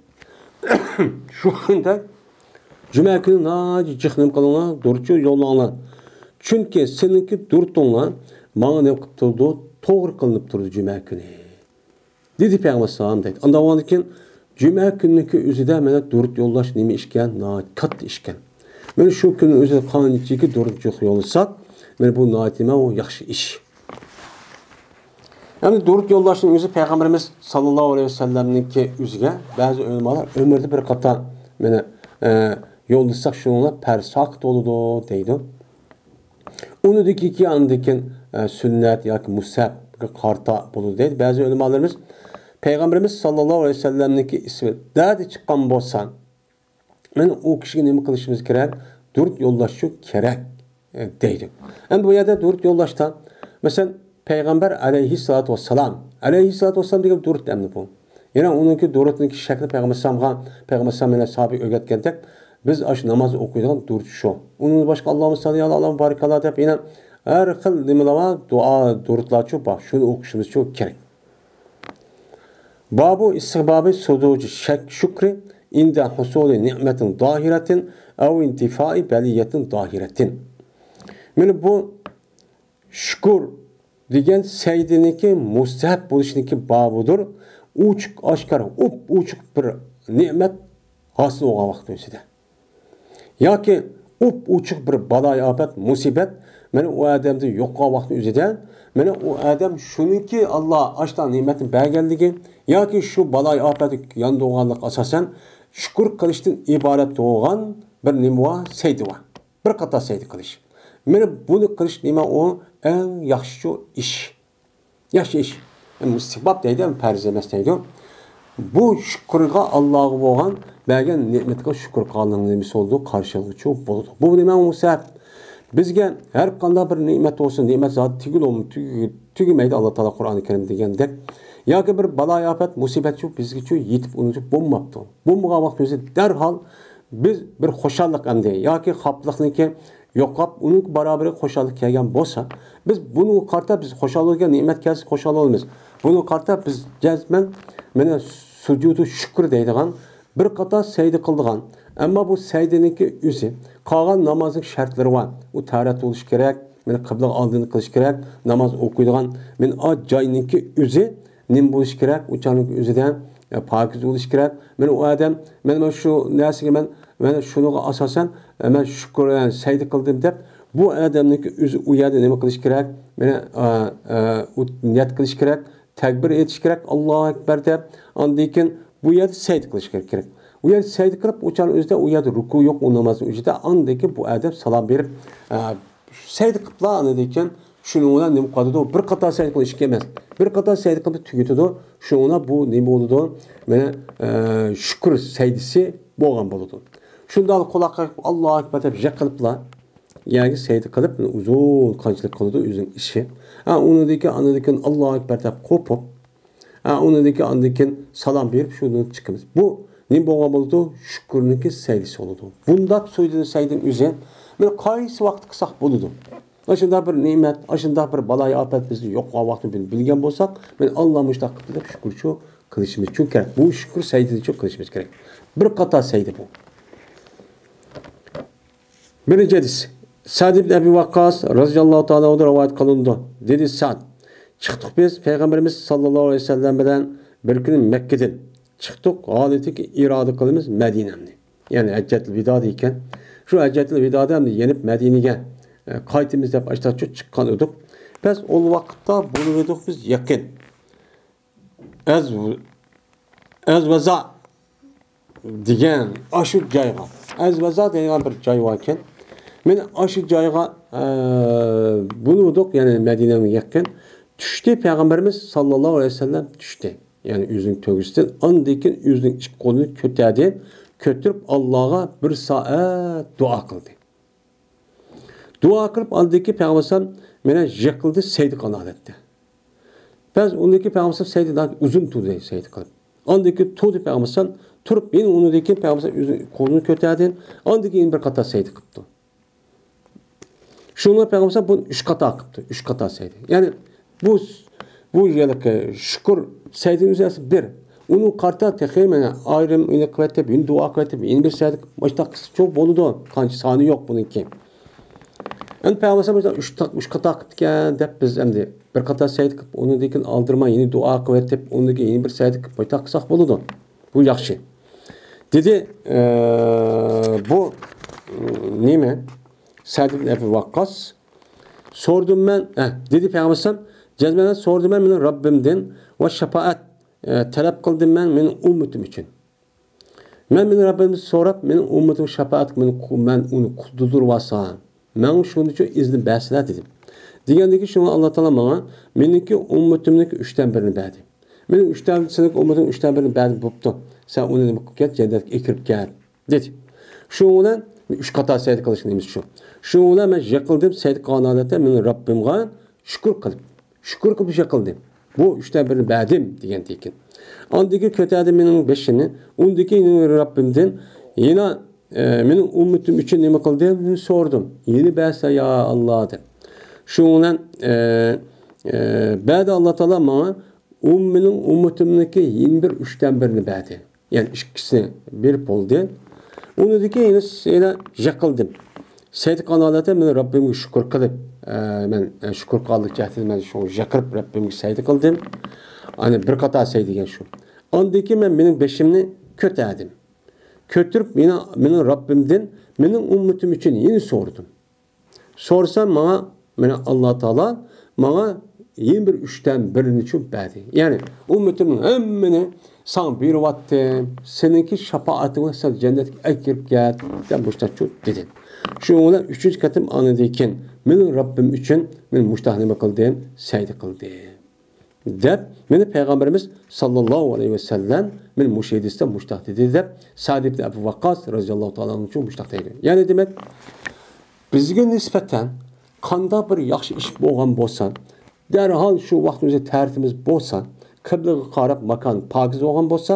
شۇ كۈندە جۈمە كۈنى ناھايىتى جىق نېمە قىلىڭلار، دۇرۇتچۇ يوللاڭلار. چۈنكى سېنىڭكى دۇرۇتۇڭلار ماڭا نېمە قىلىپ تۇرىدۇ، توغرا قىلىنىپ تۇرىدۇ جۈمە كۈنى. دېدى پەيغەمبەر ئەلەيھىسسالام دەيدۇ. ئاندا بولغاندىن كېيىن جۈمە كۈننىڭكى ئۆزىدە مانا دۇرۇت يوللاش نېمە ئىشكەن؟ ناھايىتى كاتتا ئىشكەن. مانا شۇ كۈننىڭ ئۆزىدە قانچىكى دۇرۇت يوللىساق، مانا بۇ ناھايىتى نېمە ئۇ ياخشى ئىش. يەنى دۇرۇت يوللاشنىڭ ئۆزى پەيغەمبىرىمىز ساللاللاھۇ ئەلەيھى ۋەسەللەمنىڭكى ئۆزىگە بەزى ئۆلىمالار ئۆمرىدە بىر قاتار مانا، ئە، يوللىساق شۇنىڭغا پەرز ساقىت بولىدۇ دەيدۇ. ئۇنىڭدىكى ئاندىن كېيىن، ئە، سۈننەت ياكى مۇستەھەبكە قارىتا بولىدۇ دەيدۇ بەزى ئۆلىمالىرىمىز. پەيغەمبىرىمىز ساللاللاھۇ ئەلەيھى ۋەسەللەمنىڭكى ئىسمى دەدە چىققان بولسا، مانا ئۇ كىشىگە نېمە قىلىشىمىز كېرەك؟ دۇرۇت يوللاشچۇ كېرەك، ئە، دەيدۇ. ئەمدى بۇ يەردە دۇرۇت يوللاشتا، مەسىلەن، پەيغەمبەر ئەلەيھىسسالاتۇ ۋەسسالام، ئەلەيھىسسالاتۇ ۋەسسالام دېگەن دۇرۇت ئەمدى بۇ. يەنە ئۇنىڭكى دۇرۇتنىڭكى شەكلى پەيغەمبەر ئەلەيھىسسالامغا، پەيغەمبەر ئەلەيھىسسالام يەنە ساھابىگە ئۆگەتكەندەك، بىز ئاشۇ ناماز ئوقۇيدىغان دۇرۇت شۇ. ئۇنىڭدىن باشقا، ئاللاھۇممە ساللى ئالا، ئاللاھۇممە بارىك ئالا دەپ يەنە ھەر خىل نېمىلەر بار، دۇئا، دۇرۇتلارچۇ بار. شۇنى ئوقۇشىمىزچۇ كېرەك. بابۇ ئىستىھبابى سۇجۇدى شەك-، شۈكرى ئىندە ھۇسۇلى نېمەتىن زاھىرەتىن ئەۋ ئىنتىفائى بەلىيەتىن زاھىرەتىن. مانا بۇ شۈكۈر دېگەن سەجدىنىڭكى مۇستەھەب بولۇشىنىڭكى بابىدۇر. ئوچۇق ئاشكارا، ئوپئوچۇق بىر نېمەت ھاسىل بولغان ۋاقىتنىڭ ئۆزىدە. ياكى ئوپئوچۇق بىر بالايىئاپەت، مۇسىبەت، مانا ئۇ ئادەمدىن يوقىغان ۋاقىتنىڭ ئۆزىدە، مانا ئۇ ئادەم شۇنىڭكى ئاللا ئاشۇنداق نېمەتنى بەرگەنلىكى ياكى شۇ بالايىئاپەتكە ياندۇرغانلىقى ئاساسەن شۈكۈر قىلىشتىن ئىبارەت بولغان بىر نېمە بار؟ سەجدە بار. بىر قاتار سەجدە قىلىش. مانا بۇنى قىلىش نېمە ئۇ؟ ئەڭ ياخشىچۇ ئىش. ياخشى ئىش. ئىستىھباب دەيدۇ، پەرز ئەمەس دەيدۇ. بۇ شۈكرىگە، ئاللاغا بولغان بەرگەن نېمەتكە شۈكۈر قىلغاننىڭ نېمىسى بولىدۇ؟ قارشىلىغۇچۇ بولىدۇ. بۇ نېمە مۇسەپ؟ بىزگە ھەر قانداق بىر نېمەت بولسۇن، نېمەت زادى تۈگىلىمۇ، تۈگى-، تۈگىمەيدۇ، ئاللا تائالا قۇرئانى كەرىمدە دېگەندەك. ياكى بىر بالايىئاپەت، مۇسىبەتچۇ بىزگىچۇ يېتىپ ئۇنىڭچۇ بولماپتۇ. بولمىغان ۋاقىت ئۆزى دەرھال بىز بىر خۇشاللىق ئەمدى ياكى خاپىلىقنىڭكى يوقاپ، ئۇنىڭ بارابىرىگە خۇشاللىق كەلگەن بولسا، بىز بۇنىڭغا قارىتا بىز خۇشال بولغان نېمەت كەلسە خۇشال بولىمىز. بۇنىڭغا قارىتا بىز جەزمەن مانا سۇجۇدۇ شۈكۈر دەيدىغان بىر قاتار سەجدە قىلىدىغان، ئەمما بۇ سەجدىنىڭكى ئۆزى قالغان نامازنىڭ شەرتلىرى بار. ئۇ تەھارەت بولۇش كېرەك، مانا قىبلىغا ئالدىن قىلىش كېرەك، ناماز ئوقۇيدىغان، مانا ئا جاينىڭكى ئۆزى نېمە بولۇش كېرەك؟ ئۇ چاغنىڭ ئۆزىدە، ئە، پاكىز بولۇش كېرەك. مانا ئۇ ئادەم، مانا، مانا شۇ نەرسىگە مەن، مانا شۇنىڭغا ئاساسەن، ئە، مەن شۈكۈر، ئە، سەجدە قىلدىم دەپ، بۇ ئادەمنىڭكى ئۆزى ئۇ يەردە نېمە قىلىش كېرەك؟ مانا، ئە، ئە، ئۇ نىيەت قىلىش كېرەك، تەكبىر ئېيتىش كېرەك، ئاللاھۇ ئەكبەر دەپ، ئاندىن كېيىن بۇ يەردە سەجدە قىلىش كېرەك. ئۇ يەردە سەجدە قىلىپ، ئۇ چاغنىڭ ئۆزىدە ئۇ يەردە رۇكۇ يوق، ئۇ نامازنىڭ ئۆزىدە، ئاندىن كېيىن بۇ ئادەم سالام بېرىپ، ئە، سەجدە قىلىپلا ئاندىن كېيىن شۇنىڭ بىلەن نېمە قىلىدۇ؟ بىر قاتار سەجدە قىلىش ئىككى ئەمەس. بىر قاتار سەجدە قىلىپ تۈگىتىدۇ. شۇنىڭ بىلەن بۇ نېمە بولىدۇ؟ مانا، ئە، شۈكۈر سەجدىسى بولغان بولىدۇ. شۇنداق قۇلاق قېقىپ، ئاللاھۇ ئەكبەر دەپ يىقىلىپلا يەرگە سەجدە قىلىپ، ئۇزۇن قانچىلىك قىلىدۇ ئۆزىنىڭ ئىشى. ھە، ئۇنىڭدىن كېيىن، ئاندىن كېيىن ئاللاھۇ ئەكبەر دەپ قوپۇپ، ھە، ئۇنىڭدىن كېيىن، ئاندىن كېيىن سالام بېرىپ، شۇنىڭدىن چىقىمىز. بۇ نېمە بولغان بولىدۇ؟ شۈكۈرنىڭكى سەجدىسى بولىدۇ. بۇنداق سۈجۈدى سەجدىنىڭ ئۆزى، مانا قايسى ۋاقىتتا قىلساق بولىدۇ. ئاشۇنداق بىر نېمەت، ئاشۇنداق بىر بالايىئاپەت بىزنى يوقىغان ۋاقتىنى بىل-، بىلگەن بولساق، مانا ئاللا مۇشۇنداق قىپتۇ دەپ شۈكۈرچۇ قىلىشىمىز ئۈچۈن كېرەك. بۇ شۈكۈر سەجدىسى ئۈچۈن قىلىشىمىز كېرەك. بىر قاتار سەجدە بۇ. بىرىنچى ھەدىس. سەئد ئىبن ئەبى ۋەققاس رەزىياللاھۇ تائالا ئەنھۇدىن رىۋايەت قىلىنىدۇ. دېدى سەئد، چىقتۇق بىز پەيغەمبىرىمىز ساللاللاھۇ ئەلەيھى ۋەسەللەم بىلەن بىر كۈنى مەككىدىن. چىقتۇق، ھالىتىكى ئىرادە قىلىمىز مەدىنەمنى. يەنى ھەججەتۇل ۋىدا دەيدىكەن. شۇ ھەججەتۇل ۋىدادا ئەمدى يېنىپ مەدىنىگە، ئە، قايتىمىز دەپ ئاشتاچۇ چىققان ئىدۇق. بەس ئۇ ۋاقىتتا بولۇۋىدۇق بىز يېقىن. ئەز-، ئەزۋەزا دېگەن ئاشۇ جايغا، ئەزۋەزا دەيدىغان بىر جاي باركەن. مەن ئاشۇ جايغا، ئە، بولۇۋىدۇق، يەنى مەدىنەگە يېقىن. چۈشتى پەيغەمبىرىمىز ساللاللاھۇ ئەلەيھى ۋەسەللەم چۈشتى. يەنى ئۆزىنىڭ تۆگىسىدىن ئاندىن كېيىن ئۆزىنىڭ ئىككى قولىنى كۆتەردى. كۆتۈرۈپ ئاللاغا بىر سائەت دۇئا قىلدى. دۇئا قىلىپ ئاندىن كېيىن پەيغەمبەر ئەلەيھىسسالام مانا يىقىلدى سەجدە قىلغان ھالەتتە. بەز ئۇندىن كېيىن پەيغەمبەر ئەلەيھىسسالام سەجدە ئۇزۇن تۇردى سەجدە قىلىپ. ئاندىن كېيىن تۇردى پەيغەمبەر ئەلەيھىسسالام تۇرۇپ يەنە ئۇنىڭدىن كېيىن پەيغەمبەر ئەلەيھىسسالام ئۆزىنىڭ قولىنى كۆتەردى. ئاندىن كېيىن بىر قاتار سەجدە قىپتۇ. شۇڭا پەيغەمبەر بۇنى ئۈچ قاتا قىپتۇ، ئۈچ قاتا سەجدە. يەنى بۇ، بۇ يەردىكى شۈكۈر سەجدىنىڭ ئۆزى ئەسلى بىر. ئۇنىڭ قارىتا تېخى مانا ئايرىم ئۇنى قىلىۋېتىپ، يەنە دۇئا قىلىۋېتىپ، يەنە بىر سەجدە قىلىپ، مۇشۇنداق قىلسا چوڭ بولىدۇ. قانچە سانى يوق بۇنىڭكى. ئەمدى پەيغەمبەر ئەلەيھىسسالام ئۈچ تا-، ئۈچ قاتا قىپتىكەن دەپ بىز ئەمدى بىر قاتا سەجدە قىلىپ، ئۇنىڭدىن كېيىن ئالدىرىماي يەنە دۇئا قىلىۋېتىپ، ئۇنىڭدىن كېيىن يەنە بىر سەجدە قىلىپ، مۇشۇنداق قىلساق بولىدۇ. بۇ ياخشى. دېدى، ئە، بۇ، ئە، نېمە؟ سەئد ئىبن ئەبى ۋەققاس. سورىدىم مەن، ئە، دېدى پەيغەمبەر ئەلەيھىسسالام، جەزمەن سورىدىم مەن مېنىڭ رەببىمدىن ۋە شاپائەت، ئە، تەلەپ قىلدىم مەن مېنىڭ ئۈممىتىم ئۈچۈن. مەن مېنىڭ رەببىمدىن سوراپ، مېنىڭ ئۈممىتىمگە شاپائەت، مېنى قۇ-، مەن ئۇنى قۇتۇلدۇرۇۋالسام، مەن شۇنىڭ ئۈچۈن ئىزنى بەرسىلە دېدىم. دېگەندىن كېيىن شۇڭا ئاللا تائالا ماڭا مېنىڭكى ئۈممىتىمنىڭكى ئۈچتىن بىرىنى بەردى. مېنىڭ ئۈچتىن، سېنىڭكى ئۈممىتىڭ ئۈچتىن بىرىنى بەردى، بوپتۇ. سەن ئۇنى نېمە قىلىپ كەت، جەننەتكە ئېكىرىپ كەت، دېدى. شۇنىڭ بىلەن ئۈچ قاتا سەجدە قىلىش نېمىسى شۇ. شۇنىڭ بىلەن مەن يىقىلدىم، سەجدە قىلغان ھالەتتە مېنىڭ رەببىمغا شۈكۈر قىلىپ، شۈكۈر قىلىپ يىقىلدىم. بۇ ئۈچتىن بىرىنى بەردىم دېگەندىن كېيىن. ئاندىن كېيىن كۆتەردى مېنىڭ بېشىمنى. ئۇندىن كېيىن رەببىمدىن يەنە، ئە، مېنىڭ ئۈممىتىم ئۈچۈن نېمە قىلدىم؟ سورىدىم. يەنە بەرسە يا ئاللا دەپ. شۇنىڭ بىلەن، ئە، ئە، بەردى ئاللا تائالا ماڭا ئۇم-، مېنىڭ ئۈممىتىمنىڭكى يەنە بىر ئۈچتىن بىرىنى بەردى. يەنى ئىككىسىنى بېرىپ بولدى. ئۇنىڭدىن كېيىن يەنە، يەنە يىقىلدىم. سەجدە قىلغان ھالەتتە مەن رەببىمگە شۈكۈر قىلىپ، ئە، مەن، ئە، شۈكۈر قىلغانلىق جەھەتتىن مەن شۇ يىقىلىپ رەببىمگە سەجدە قىلدىم. ئەنە بىر قاتا سەجدە دېگەن شۇ. ئاندىن كېيىن مەن مېنىڭ بېشىمنى كۆتەردىم. كۆتۈرۈپ يەنە مېنىڭ رەببىمدىن مېنىڭ ئۈممىتىم ئۈچۈن يەنە سورىدىم. سورىسام ماڭا، مانا ئاللا تائالا ماڭا يەنە بىر ئۈچتىن بىرىنى چۈشۈرۈپ بەردى. يەنى ئۈممىتىمنىڭ ھەممىنى ساڭا بېرىۋاتتىم، سېنىڭكى شاپائىتىڭ بىلەن سەن جەننەتكە ئەكىرىپ كەت دەپ مۇشتاق دېدى. شۇنىڭ بىلەن ئۈچىنچى قېتىم ئاندىن كېيىن مېنىڭ رەببىم ئۈچۈن مەن مۇشتاق نېمە قىلدىم؟ سەجدە قىلدىم. دەپ، مېنى پەيغەمبىرىمىز ساللاللاھۇ ئەلەيھى ۋەسەللەم، مېنى مۇشۇ ھەدىستە مۇشتاق دېدى دەپ، سەئد ئىبن ئەبۇ ۋەققاس رەزىياللاھۇ تائالا ئەنھۇ مۇشتاق دەيدۇ. يەنى دېمەك، بىزگە نىسبەتەن قانداق بىر ياخشى ئىش بولغان بولسا، دەرھال شۇ ۋاقىتنىڭ ئۆزىدە تەرىتىمىز بولسا، قىبلىغا قاراپ ماكان پاكىز بولغان بولسا،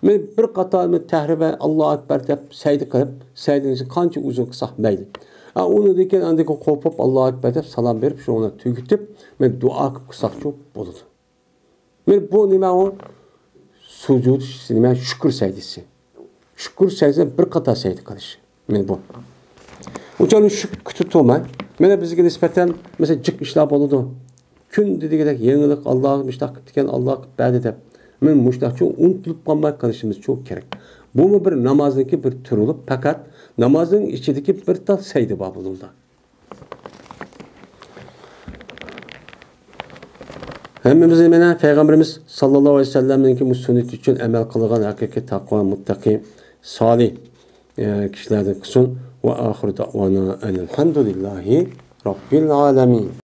مەن بىر قاتار مەن تەھرىبە، ئاللاھۇ ئەكبەر دەپ سەجدە قىلىپ، سەجدىنى قانچە ئۇزۇن قىلساق مەيلى. ئا، ئۇنىڭدىن كېيىن ئاندىن كېيىن قوپۇپ، ئاللاھۇ ئەكبەر دەپ سالام بېرىپ، شۇنى تۈگىتىپ، مەن دۇئا قىلىپ قىلساقچۇ بولىدۇ. مەن بۇ نېمە ئۇ؟ سۇجۇد نېمە؟ شۈكۈر سەجدىسى. شۈكۈر سەجدىسى بىر قاتار سەجدە قىلىش. مەن بۇ. ئۇنچە شۈكۈر كۈتۈپ تۇرماي. مانا بىزگە نىسبەتەن، مەسىلەن، جىق ئىشلار بولىدۇ. كۈندە دېگۈدەك يېڭىلىق، ئاللا مۇشتاق قىپتىكەن، ئاللا قىپ بەردى دەپ. مەن مۇشتاقچۇ ئۇنتۇلۇپ قالماي قىلىشىمىزچۇ كېرەك. بۇمۇ بىر نامازنىڭكى بىر تۈرى بولۇپ، پەقەت نامازنىڭ ئىچىدىكى بىر تال سەجدە بار بۇنىڭدا. ھەممىمىزنى مانا پەيغەمبىرىمىز ساللاللاھۇ ئەلەيھى ۋەسەللەمنىڭكى بۇ سۈننىتى ئۈچۈن ئەمەل قىلغان ھەقىقىي تەقۋا، مۇتتەقى، سالىھ، ئە، كىشىلەردىن قىلسۇن. ۋە ئاخىر دەئۋانا ئەنىل ھەمدۇلىللاھى رەببىل ئالەمىن.